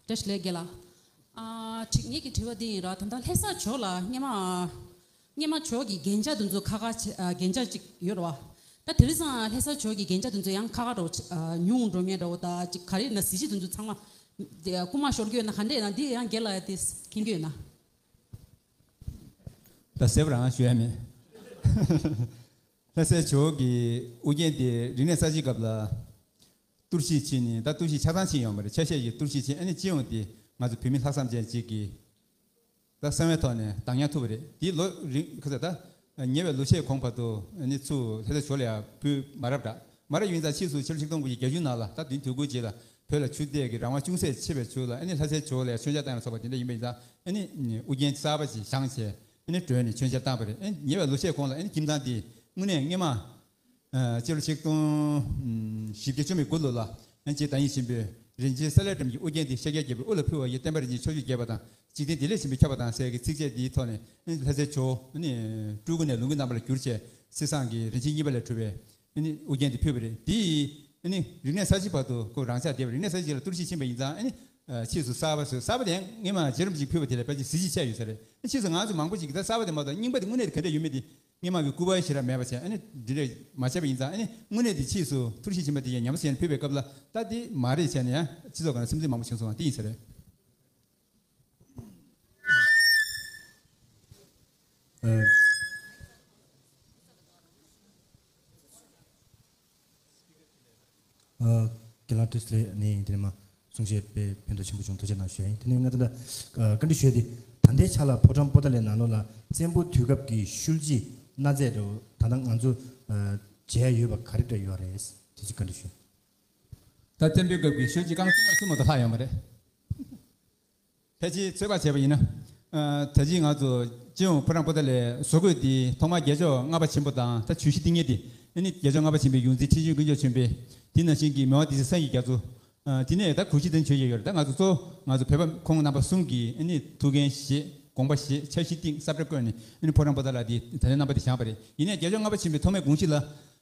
བཀྲ་ཤིས་བདེ་ལེགས་རྒན་ལགས། ཨ་དྲི་ངེད་ཀྱི་དྲི་བ་འདི་ཡིན་ར། ད་ལྟ་ལྷ་ས་ཇོ་ལ་སྔས་མ་སྔས་མ་ཇོ་གི་རྒྱན་ཆ་དེ་ཚོ་ཁ་ཁ་བྱེད་ཨ་རྒྱན་ཆ་ཅིག་ཡོད་ར་བ། ད་དེ་རིང་སང་ལྷ་ས་ཇོ་གི་རྒྱན་ཆ་དེ་ཚོ་ཡང་ཁ་ཁ་འགྲོ་ཨ་ཉུང་འགྲོ་ངེས་འདྲ་བོ་ད་ཅིག་ག་རེ་ན་གཟི་བརྗིད་དེ་ཚོ་ཚང་མ་དེ་རྐུ་མ་ཤོར་གྱི་ཡོད་ན་ག་འདྲས་ན་འདི་ཡང་རྒན་ལགས་དེ་མཁྱེན་གྱི་ཡོད་ན། ད་གསལ་པོ་རང་ཞུ་ཡ་མེད། ལྷ་སའི་ཇོ་བོ་གི་དབུ་རྒྱན་དེ་རིག་གནས་གསར་བརྗེའི་སྐབས་ལ་གཏོར་བཤིག་ཕྱིན་ནས་ད་གཏོར་བཤིག་ཆ་ཚང་ཕྱིན་ཡོད་མ་རེད། ཆ་ཤས་ཀྱི་གཏོར་བཤིག་ཕྱིན། ཨ་ནི་སྤྱི་ཡོངས་དེ་ང་ཚོ་བོད་མི་ལྷག་བསམ་ཅན་ཅིག་གིས་ད་གསང་བའི་ཐོག་ནས་བདག་ཉར་ཐུབ་པ་རེད། དེའི་ལོ་རིང་ཁ་ཚ་ད་ཉེ་བའི་ལོ་ཤས་གོང་བར་དུ་ཨ་ནི་ཚུར་ལྷ་སའི་ཇོ་ལ་ཡང་ཕུལ་མ་རབས་འདྲ། མ་རབས་ཡིན་ཙང་ཕྱིས་སུ་ཕྱི་ལོ་ཆིག་སྟོང་དགུ་བརྒྱ་བརྒྱད་ཅུ་ནང་ལ་ད་དེ་དུས་འགོ་རྗེས་ལ་བོད་ལ་ཆུ་འདེད་ཀྱི་རང་དབང་ཅུང་ཟད་ཆེ་བའི་ཇོ་ལ་ཨ་ནི་ལྷ་སའི་ཇོ་ལ་ཡང་མཆོད་མཇལ་བཏང་ཡ་སོགས་པ་དེ་འདྲ་ཡིན་པ་ཡིན་ཙང་ཨ་ནི་དབུ་རྒྱན་གསར་པ་ཞིག་བཞེངས་བྱས་ཨ་ནི་སྒྲོན་ནས་མཆོད་མཇལ་བཏང་བ་རེད། ཨ་ནི་ཉེ་བའི་ལོ་ཤས་གོང་ལ་ཨ་ནི་ཁྱིམ་ཚང་དེ་དངོས་གནས་སྔས་མ་ཨ་སྤྱི་ལོ་ཆིག་སྟོང་བཞི་བརྒྱ་བཅུ་མེད་དགུ་ལོ་ལ་ཨ་ནི་རྗེ་བདག་ཉིད་ཆེན་པོས་རིན་ཆེན་གསེར་ལས་བཀྲམ་གྱི་དབུ་རྒྱན་དེ་ཤཱཀྱ་རྒྱལ་པོའི་དབུ་ལ་ཕུལ་བ་ཡིས། བསྟན་པ་རིན་ཆེན་ཕྱོགས་བཅུར་རྒྱས་པ་དང་། འཇིག་རྟེན་བདེ་ལེགས་ཆེན་པོས་ཁྱབ་པ་དང་ཟེར་གྱི་ཚིགས་བཅད་འདིའི་ཐོག་ནས་ཨ་ནི་ལྷ་སའི་ཇོ་བོ་ཨ་ནི་སྤྲུལ་སྐུ་ནས་ལོངས་སྐུའི་རྣམ་པར་གྱུར་བྱས་སྲིད་བཟང་གི་རིན་ཆེན་རྙིང་པ་ལས་གྲུབ་པའི་ཨ་ནི་དབུ་རྒྱན་དེ་ཕུལ་བ་རེད། དེ་ཡིས་ཨ་ནི་རིག་གནས་གསར་བརྗེའི་བར་དུ་ཁོ་རང་འཇགས་བསྡད་པ་རེད། རིག་གནས་གསར་བརྗེ་ལ་གཏོར་བཤིག་ཕྱིན་པ་ཡིན་ཙང་ཨ་ནི་ཕྱིས་སུ་གསར་པ་བཟོས། གསར་པ་དེ་སྔས་མ་རྗེ་རིན་པོ་ཆེས་ཕུལ་བ་དེ་ལས་ཕལ་ཆེར་གཟི་བརྗིད་ཆེ་ཡོད་ས་རེད། ཕྱིས་སུ་ང་ཚོ་མང་པོ་ཞིག་གིས་ད་གསར་པ་དེ་མ་གཏོགས་རྙིང་པ་དེ་དངོས་གནས་དེ་ག་འདྲ་ཡོད་མེད་དེ་སྔས་མ་གི་སྐུ་པར་ཞེ་དྲག་མེད་པ་བྱས་ཨ་ནི་འདི་འདྲ་མ་བྱས་པ་ཡིན་ཙང་ཨ་ནི་དངོས་གནས་དེ་ཕྱིས་སུ་གཏོར་བཤིག་ཕྱིན་པ་དེ་ཡང་ཉམས་གསོ་བྱས་ནས་ཕུལ་བའི་སྐབས་ལ་ད་དེ་མ་རེད་བྱས་ནས་ཡང་སྤྱི་ཚོགས་ཁག་ནས་སེམས་འཚབ་མང་པོ་བྱུང་སོང་བ་དེ་ཡིན་ས་རེད། ཨ་ཨ་རྒན་ལགས་བཀྲ་ཤིས་བདེ་ལེགས། ནས་དེ་ནས་མ་གསུང་བཤད་དཔེ་ཕན་ཐོགས་ཆེན་པོ་བྱུང་། ཐུགས་རྗེ་གནང་ཞུ་ཡ་ཡིན། དེ་ནས་ང་ད་ལྟ་ཨ་བཀའ་འདྲི་ཞུ་ཡ་དེ་ད་ལྟའི་ཆ་ལ་ཕོ་བྲང་པོ་ཏཱ་ལའི་ནང་ལོགས་ལ་བཙན་པོ་དུས་སྐབས་ཀྱི་ཤུལ་རྗེས་གནའ་རྫས་འདྲ་བོ་ད་ལྟ་ང་ཚོ་ཨ་མཇལ་ཡ་ཡོད་པ་ག་རེ་འདྲ་ཡོད་རེད། དེ་ཅིག་བཀའ་འདྲི་ཞུ། ད་བཙན་པོའི་སྐབས་ཀྱི་ཤུལ་རྗེས་རྐང་གསུམ་མ་གསུམ་མ་དང་ལྷག་ཡོད་མ་རེད། ཕལ་ཆེར་ཚོད་དཔག་བྱས་པ་ཡིན་ན། ཨ་ད་ཅི་ང་ཚོ་སྤྱི་ཡོངས་ཕོ་བྲང་པོ་ཏཱ་ལའི་བཟོ་བཀོད་འདི་ཐོག་མར་རྒྱལ་མཆོག་ལྔ་པ་ཆེན་པོ་དང་ད་ཇུས་གཞི་གཏིང་གཉེར་འདི་ཨ་ནི་རྒྱལ་མཆོག་ལྔ་པ་ཆེན་པོའི་ཡོངས་འཛིན་ཁྲི་ཆེན་དཀོན་མཆོག་ཆེན་པོས་དེ་ནང་བཞིན་གྱི་མི་དབང་སྡེ་སྲིད་སངས་རྒྱས་རྒྱ་མཚོ། ཨ་དེ་ནས་ད་གུས་ཞབས་དང་མཆོད་མཇལ་ཡོད་རེད། ད་ང་ཚོ་གཙོ་བོ་ང་ཚོ་བོད་པ་ཁོང་རྣམ་པ་གསུམ་གྱིས་ཨ་ནི་ཐུགས་འགན་བཞེས། དགོངས་པ་བཞེས། འཆར་གཞི་བཏིང་། ས་བཀྲ་བརྐོས་ནས་ཨ་ནི་ཕོ་བྲང་པོ་ཏཱ་ལ་འདི་ད་ལྟའི་རྣམ་པ་འདི་བཞེངས་པ་རེད། ཡིན་ནའི་རྒྱལ་མཆོག་ལྔ་པ་ཆེན་པོའི་ཐོག་མའི་དགོངས་གཞི་ལ།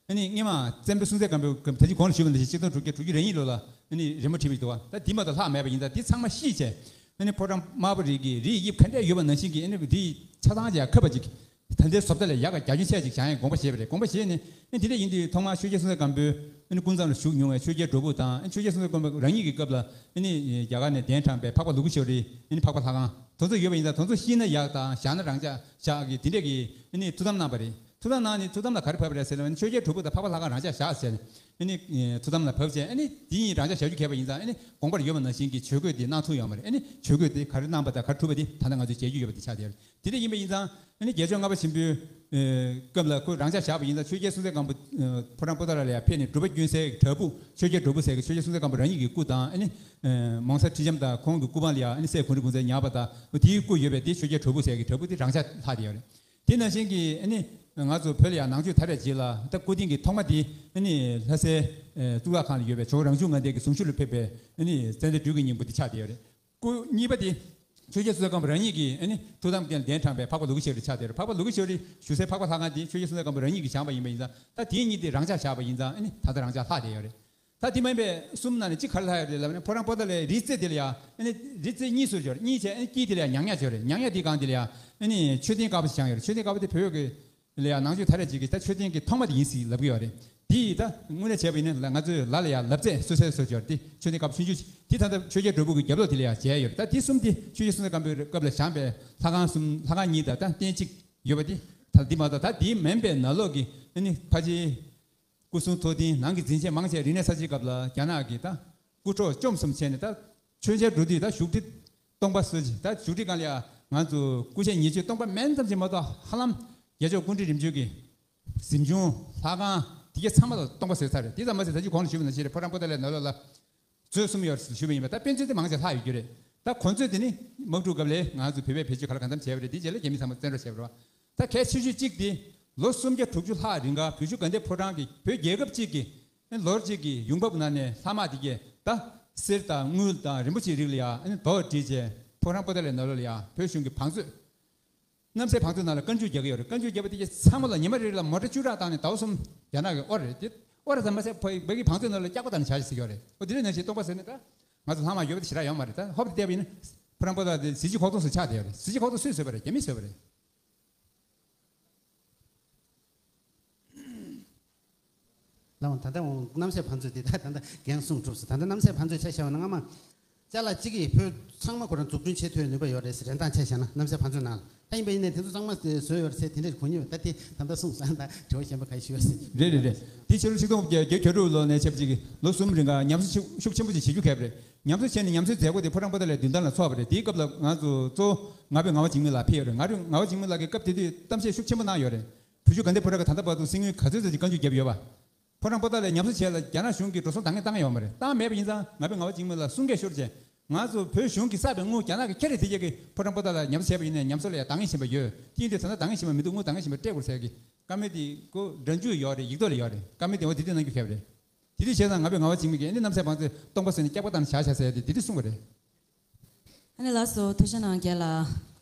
ཨ་ནི་སྔས་མ་བཙན་པོ་སྲོང་བཙན་སྒམ་པོའི་སྐབས་ད་ཅི་གོང་ལ་ཞུས་པ་ནང་བཞིན་ཆིག་སྟོང་དྲུག་བརྒྱ་དྲུག་ཅུ་རེ་གཉིས་ལོ་ལ་ཨ་ནི་རི་མོ་བྲིས་པ་ཞིག་འདུག་བ། ད་འདི་མ་གཏོགས་ལྷག་མེད་པ་ཡིན་ཙང་འདི་ཚང་མ་བཤིག་བྱས་ཨ་ནི་ཕོ་བྲང་དམར་པོ་རིགས་ཀྱི་རིའི་དབྱིབས་ག་འདྲ་ཡོད་པ་ནང་བཞིན་གྱི་ཨ་ནི་འདི་ཆ་ཚང་ཅིག་ཁ་བ་ཅིག་ད་ལྟའི་བཟོ་ལྟ་ལས་ཡག་ག་རྒྱ་ཁྱོན་ཆེ་ཅིག་བཞེངས་ཡའི་དགོངས་པ་བཞེས་པ་རེད། དགོངས་པ་བཞེས་ནས་ཨ་ནི་འདི་འདྲ་ཡིན་དུས་ཐོག་མར་ཆོས་རྒྱལ་སྲོང་བཙན་སྒམ་པོའི་ཨ་ནི་སྐུ་མཚམས་ལ་བཞུགས་མྱོང་བའི་ཆོས་རྒྱལ་སྒྲོལ་དཔུང་དང་ཨ་ནི་ཆོས་རྒྱལ་སྲོང་བཙན་སྒམ་པོ་རང་ཉིད་ཀྱི་སྐབས་ལ་ཨ་ནི་རྒྱ་གར་ནས་གདན་དྲངས་པའི་འཕགས་པ་ལུ་གུ་ཤྲཱི་ཨ་ནི་འཕགས་པ་ལྷ་ཁང་དེ་ཚོ་ཡོད་པ་ཡིན་ཙང་དེ་ཚོ་བཤིག་ན་ཡག་དང་བཞེངས་ན་རང་འཇགས་བཞག་གི་དེ་འདྲ་གི་ཨ་ནི་ཐུགས་དམ་གནང་པ་རེད། ཐུགས་དམ་གནང་ནས་ཐུགས་དམ་ལ་ག་རེ་བབས་རེད་ཟེར་ན་ཆོས་རྒྱལ་སྒྲོལ་དཔུང་དང་འཕགས་པ་ལྷ་ཁང་རང་འཇགས་བཞག་ཟེར་ནས་ཨ་ནི་ཐུགས་དམ་ལ་བབས་བྱས་ཨ་ནི་དེ་གཉིས་རང་འཇགས་བཞག་རྒྱུ་གལ་པ་ཡིན་ཙང་ཨ་ནི་དགོངས་པར་ཡོད་པ་ནང་བཞིན་གྱི་ཆོས་གོས་དེ་གནང་ཐུབ་ཡོད་མ་རེད། ཨ་ནི་ཆོས་གོས་དེ་ག་རེ་གནང་པ་དང་ག་རེ་གྲུབ་པ་དེ་ད་ལྟ་ང་ཚོས་མཇལ་རྒྱུ་ཡོད་པ་དེ་ཆགས་བསྡད་ཡོད་རེད། དེ་འདྲ་ཡིན་པ་ཡིན་ཙང་ཨ་ནི་རྒྱལ་མཆོག་ལྔ་པ་ཆེན་པོའི་སྐབས་ལ་ཁོ་རང་འཇགས་བཞག་པ་ཡིན་ཙང་ཆོས་རྒྱལ་སྲོང་བཙན་སྒམ་པོ་ཕོ་བྲང་པོ་ཏཱ་ལ་ལ་ཡང་ཕེབས་ནས་སྒྲུབ་པ་ཀུན་གསལ་གྱི་བྲག་ཕུག་ཆོས་རྒྱལ་སྒྲོལ་དཔུང་ཟེར་གྱི་ཆོས་རྒྱལ་སྲོང་བཙན་སྒམ་པོ་རང་ཉིད་ཀྱི་སྐུ་དང་ཨ་ནི་མོང་སྲང་ཁྲི་ལྕམ་དང་ཁོང་གི་སྐུ་པང་ལ་ཡང་ཨ་ནི་སྲས་གུང་རི་གུང་ཚན་ཉར་བ་དང་དེའི་སྐུ་ཡོད་པའི་དེ་ཆོས་རྒྱལ་སྒྲོལ་དཔུང་ཟེར་གྱི་བྲག་ཕུག་དེ་རང་འཇགས་ལྷག་བསྡད་ཡོད་རེད། དེ་ནང་བཞིན་གྱི་ཨ་ནི་ང་ཚོ་བོད་ལ་ཡང་ནང་ཆོས་དར་བའི་རྗེས་ལ་ད་སྐུ་རྟེན་གྱི་ཐོག་མ་དེ་ཨ་ནི་ལྷ་སའི་གཙུག་ལག་ཁང་ལ་ཡོད་པའི་ཇོ་བོ་རང་བྱུང་ངང་ལྡན་གྱི་གཟུངས་གཞུག་ལ་ཕེབས་པའི་ཨ་ནི་ཙནྡྲ་སྦྲུལ་གྱི་སྙིང་པོ་དེ་ཆགས་བསྡད་ཡོད་རེད། སྐུ་གཉིས་པ་དེ་ཆོས་རྒྱལ་སྲོང་བཙན་སྒམ་པོ་རང་ཉིད་ཀྱིས་ཨ་ནི་ཐུགས་དམ་བསྐྱེད་ལ་གདན་དྲངས་པའི་འཕགས་པ་ལུ་གུ་ཤྲཱི་ཆགས་བསྡད་ཡོད་རེད། འཕགས་པ་ལུ་གུ་ཤྲཱི་བཞུགས་སའི་འཕགས་པ་ལྷ་ཁང་དེ་ཆོས་རྒྱལ་སྲོང་བཙན་སྒམ་པོ་རང་ཉིད་ཀྱིས་བཞེངས་པ་ཡིན་པ་ཡིན་ཙང་ད་དེ་གཉིས་དེ་རང་འཇགས་བཞག་པ་ཡིན་ཙང་ཨ་ནི་ད་ལྟ་རང་འཇགས་ལྷག་བསྡད་ཡོད་རེད། ད་དེ་མ་ཡིན་པའི་གསུམ་ནང་ནས་གཅིག་ག་རེ་ལྷག་ཡོད་རེད་ལབ་ན། ཕོ་བྲང་པོ་ཏ་ལའི་རི་རྩེ་དེ་ལ་ཡ་ཨ་ནི་རི་རྩེ་གཉིས་སུ་སྦྱོར། གཉིས་བྱས་ཨ་ནི་དཀྱིལ་དེ་ལ་ཡ་ཉག་ཉག་སྦྱོར་རེད། ཉག་ཉག་དེའི་སྒང་དེ་ལ་ཡ་ཨ་ནི་མཆོད་རྟེན་དཀར་པོ་ཞིག་བཞེངས་ཡོད་རེད། མཆོད་རྟེན་དཀར་པོ་དེ་བོད་ཀྱི་ལ་ཡ་ནང་ཆོས་མཐའ་ཡས་ཅིག་གི་ད་མཆོད་རྟེན་གྱི་ཐོག་མ་དེ་ཡིན་ཟེར་ལབ་ཀྱི་ཡོད་རེད། དེ་ཡིས་ད་དངོས་གནས་བྱས་པ་ཡིན་ན་ལ་ང་ཚོའི་ལ་ལ་ཡ་ལབ་རྩེ་སུ་སའི་སོ་སྦྱོར་དེ་མཆོད་རྟེན་དཀར་པོ་ཆུང་ཆུང་དེ་ད་ལྟ་ཆོས་རྒྱལ་སྒྲོལ་དཔུང་གི་རྒྱབ་ལོགས་དེ་ལ་ཡ་མཇལ་ཡོད་རེད། ད་དེ་གསུམ་དེ་ཆོས་རྒྱལ་སྲོང་བཙན་སྒམ་པོའི་སྐབས་ལ་བཞེངས་པའི་ལྷ་ཁང་གསུམ། ལྷ་ཁང་གཉིས་དང་ད་རྟེན་གཅིག་ཡོད་པ་དེ། ད་འདི་མ་གཏོགས་ད་དེ་མིན་པའི་ནང་ལོགས་ཀྱི་ཨ་ནི་ཕལ་ཆེར་སྐུ་གསུང་ཐུགས་རྟེན་ནང་གི་འཛིན་ཆས་མང་ཆེ་རིག་གནས་གསར་བརྗེའི་སྐབས་ལ་རྒྱ་ནག་གིས་ད་རྐུ་འཕྲོག་བཅོམ་གསུམ་བྱས་ནས། ད་མཆོད་མཇལ་འགྲོ་དུས་ད་བཞུགས་ཁྲི་སྟོང་པ་བཟོས་ཅིག་ད་བཞུགས་ཁྲི་སྒང་ལ་ཡ་ང་ཚོ་སྐུ་ཆས་ཉེར་སྤྱོད་སྟོང་པ་མན་ཙམ་ཅིག་མ་གཏོགས། ཧ་ལམ་རྒྱལ་མཆོག་སྐུ་ཕྲེང་རིམ་བྱོན་གྱི་གཟིམ་ཆུང་ལྷ་ཁང་དེ་གས་ཚང་མ་ལ་སྟོང་པ་བཟོས་ཚར་རེད། དེ་ཙམ་མ་ཟད་ད་ཅི་གོང་ལ་ཞུས་པ་ནང་བཞིན་རེད། ཕོ་བྲང་པོ་ཏ་ལའི་ནང་ལོགས་ལ་མཛོད་གསུམ་ཡོད་རེད་ཞུས་པ་ཡིན་པ། ད་དཔེ་མཛོད་དེ་མང་ཆེ་ལྷག་ཡོད་རྒྱུ་རེད། ད་གོ་མཛོད་དེ་ནི་དམག་འཁྲུག་སྐབས་ལ་ང་ཚོ་བོད་པས་བེད་སྤྱོད་ག་ལ་གང་འཚམ་བྱས་པ་རེད། དེ་རྗེས་ལ་རྒྱ་མི་ཚང་མ་བཙན་འཕྲོག་བྱས་པ་རེད་བ། ད་གལ་ཆེ་ཤོས་གཅིག་དེ་ལོ་སུམ་བརྒྱ་དྲུག་ཅུ་ལྷག་རིང་ག་བོད་གཞུང་དགའ་ལྡན་ཕོ་བྲང་གི་བོད་རྒྱལ་ཁབ་གཅིག་གི་ལོ་གཅིག་གི་ཡོང་འབབ་ནང་ནས་ལྷག་མ་དེ་གས་ད་གསེར་དང་དངུལ་དང་རིན་པོ་ཆེའི་རིགས་ལ་ཡ་ཨ་ནི་རྡོག་བསྒྲིལ་བྱས་ཕོ་བྲང་པོ་ཏ་ལའི་ནང་ལོགས་ལ་ཡ་བོད་གཞུང་གི་བང་མཛོད། གནམ་སའི་བང་མཛོད་ནང་ལ་བཀའ་འགྱུར་རྒྱག་གི་ཡོད་རེད། བཀའ་འགྱུར་རྒྱག་པ་དེ་གས་ཚང་མ་ལ་ཉི་མ་རེ་རེ་ལ་མོ་ཊ་བཅུ་ཕྲག་བཏང་ནས་ཟླ་བ་གསུམ་རྒྱ་ནག་གིས་དབོར་རེད། དེ་དབོར་རེད་ཙམ་མ་ཟད་བོད་ཀྱི་བང་མཛོད་ནང་ལ་སྐྱག་པ་བཏང་ནས་བཞག་ཟེར་གྱི་ཡོད་རེད། ཨོ་དེ་འདྲ་ནང་བཞིན་སྟོང་པ་ཟེར་ནས་ད་ང་ཚོ་ལྷག་མ་ཡོད་པ་དེ་ཞེ་དྲག་ཡོད་མ་རེད། ད་ཧོབ་དེ་བལྟས་པ་ཡིན་ན་ཕོ་བྲང་པོ་ཏ་དེ་གཟི་བརྗིད་གོག་ཏོག་ཙམ་ཆགས་བསྡད་ཡོད་རེད། གཟི་བརྗིད་གོག་ཏོག་སུས་བཟོས་པ་རེད། རྒྱ་མིས་བཟོས་པ་རེད། ལགས་འོང་། ད་ལྟ་འོང་གནམ་སའི་བང་མཛོད་དེ་ད་ད་ལྟ་འགན་སྲུང་གྲུབ་སོང་། ད་ལྟ་གནམ་སའི་བང་མཛོད་ཆ་བཞག་པ་ན་སྔ་མ་ཅ་ལག་གཅིག་གིས་བོད་ཚང་མ་ཁོ་རང་འཛུགས་སྐྲུན་བྱེད་ཐུབ་ནུས་པ་ཡོད་རེད་ཟེར། རིན་ཐང་ཆ་བཞག་ན་གནམ་སའི་བང་མཛོད་ནང་ལ། ད་ཡིན་པ་ཡིན་ནའི་དེ་ཚོ་གཙང་མ་བཟོས་ཡོད་རེད་ཟེར་དེ་འདྲ་གོ་མྱོང་ཡོད། ད་དེ་ད་ལྟ་གསུངས་སོང་། ད་དྲི་བ་གཞན་པ་ག་ཞུ་བ་ཟེར། རེད་རེད་རེད། དེ་ཕྱི་ལོ་ཆིག་སྟོང་བརྒྱད་བརྒྱ་གྱ་དྲུག་ལོ་ནས་ཆབས་ཅིག་ལོ་གསུམ་རིང་ག་ཉམས་གསོ་ཤུགས་ཤུགས་ཆེན་པོ་ཅིག་བྱེད་རྒྱུ་གལ་པོ་རེད། ཉམས་གསོ་བྱས་ནས་ཉམས་གསོའི་མཛད་སྒོ་དེ་ཕོ་བྲང་པོ་ཏ་ལའི་མདུན་ཐང་ལ་ཚོགས་པ་རེད། དེའི་སྐབས་ལ་ང་ཚོ་གཙོ་བོ་ང་པའི་ངག་དབང་འཇིགས་མེད་ལགས་ཕེབས་ཡོད་རེད། ང་རང་ངག་དབང་འཇིགས་མེད་ལགས་ཀྱིས་སྐབས་དེ་དུས་གཏམ་བཤད་ཤུགས་ཆེན་པོ་གནང་ཡོད་རེད། བོད་གཞུང་དགའ་ལྡན་ཕོ་བྲང་གིས་ད་ལྟ་བར་དུ་གསེར་དངུལ་ག་ཚོད་ཙམ་ཅིག་བཀའ་འགྱུར་བརྒྱབ་ཡོད་པ། ཕོ་བྲང་པོ་ཏ་ལའི་ཉམས་གསོ་བྱས་ལ་རྒྱ་ནག་གཞུང་གིས་འགྲོ་སོང་འདང་ངེས་བཏང་ཡོད་མ་རེད། བཏང་མེད་པ་ཡིན་ཙང་ང་པའི་ངག་དབང་འཇིགས་མེད་ལགས་གསུང་སྐད་ཤོར་བྱས། ང་ཚོ་བོད་གཞུང་གིས་བསགས་པའི་དངུལ་རྒྱ་ནག་གིས་ཁྱེར་རེ་དེ་རྒྱག་གི་ཕོ་བྲང་པོ་ཏ་ལའི་ཉམས་གསོ་བྱས་པ་ཡིན་ནའི་ཉམས་གསོ་ལ་ཡང་འདང་ངེས་བཞིན་པ་ཡོད། དེ་ཡིན་དུས་ད་ལྟ་འདང་ངེས་བཞིན་པ་མི་འདུག་དངུལ་འདང་ངེས་བཞིན་པ་སྤྲད་དགོས་ཟེར་གི་བཀའ་མོལ་དེ་ཁོ་སྒྲ་འཇུག་ཡོད་རེད། ཡིག་ཐོག་ལ་ཡོད་རེད། བཀའ་མོལ་དེ་འོ་དེ་དུས་གནང་རྒྱུ་གལ་པོ་རེད། དེ་དུས་བྱས་ཙང་ང་པའི་ངག་དབང་འཇིགས་མེད་ཀྱིས་ཨ་ནི་གནམ་སའི་བང་མཛོད་སྟོང་པ་བཟོས་ནས་སྐྱག་པ་བཏང་ནས་བཞག་བཞག་ཟེར་ཡ་དེ་དེ་དུས་གསུངས་པ་རེད། ཨ་ནི་ལགས་སོ། ཐུགས་རྗེ་གནང་རྒན་ལགས།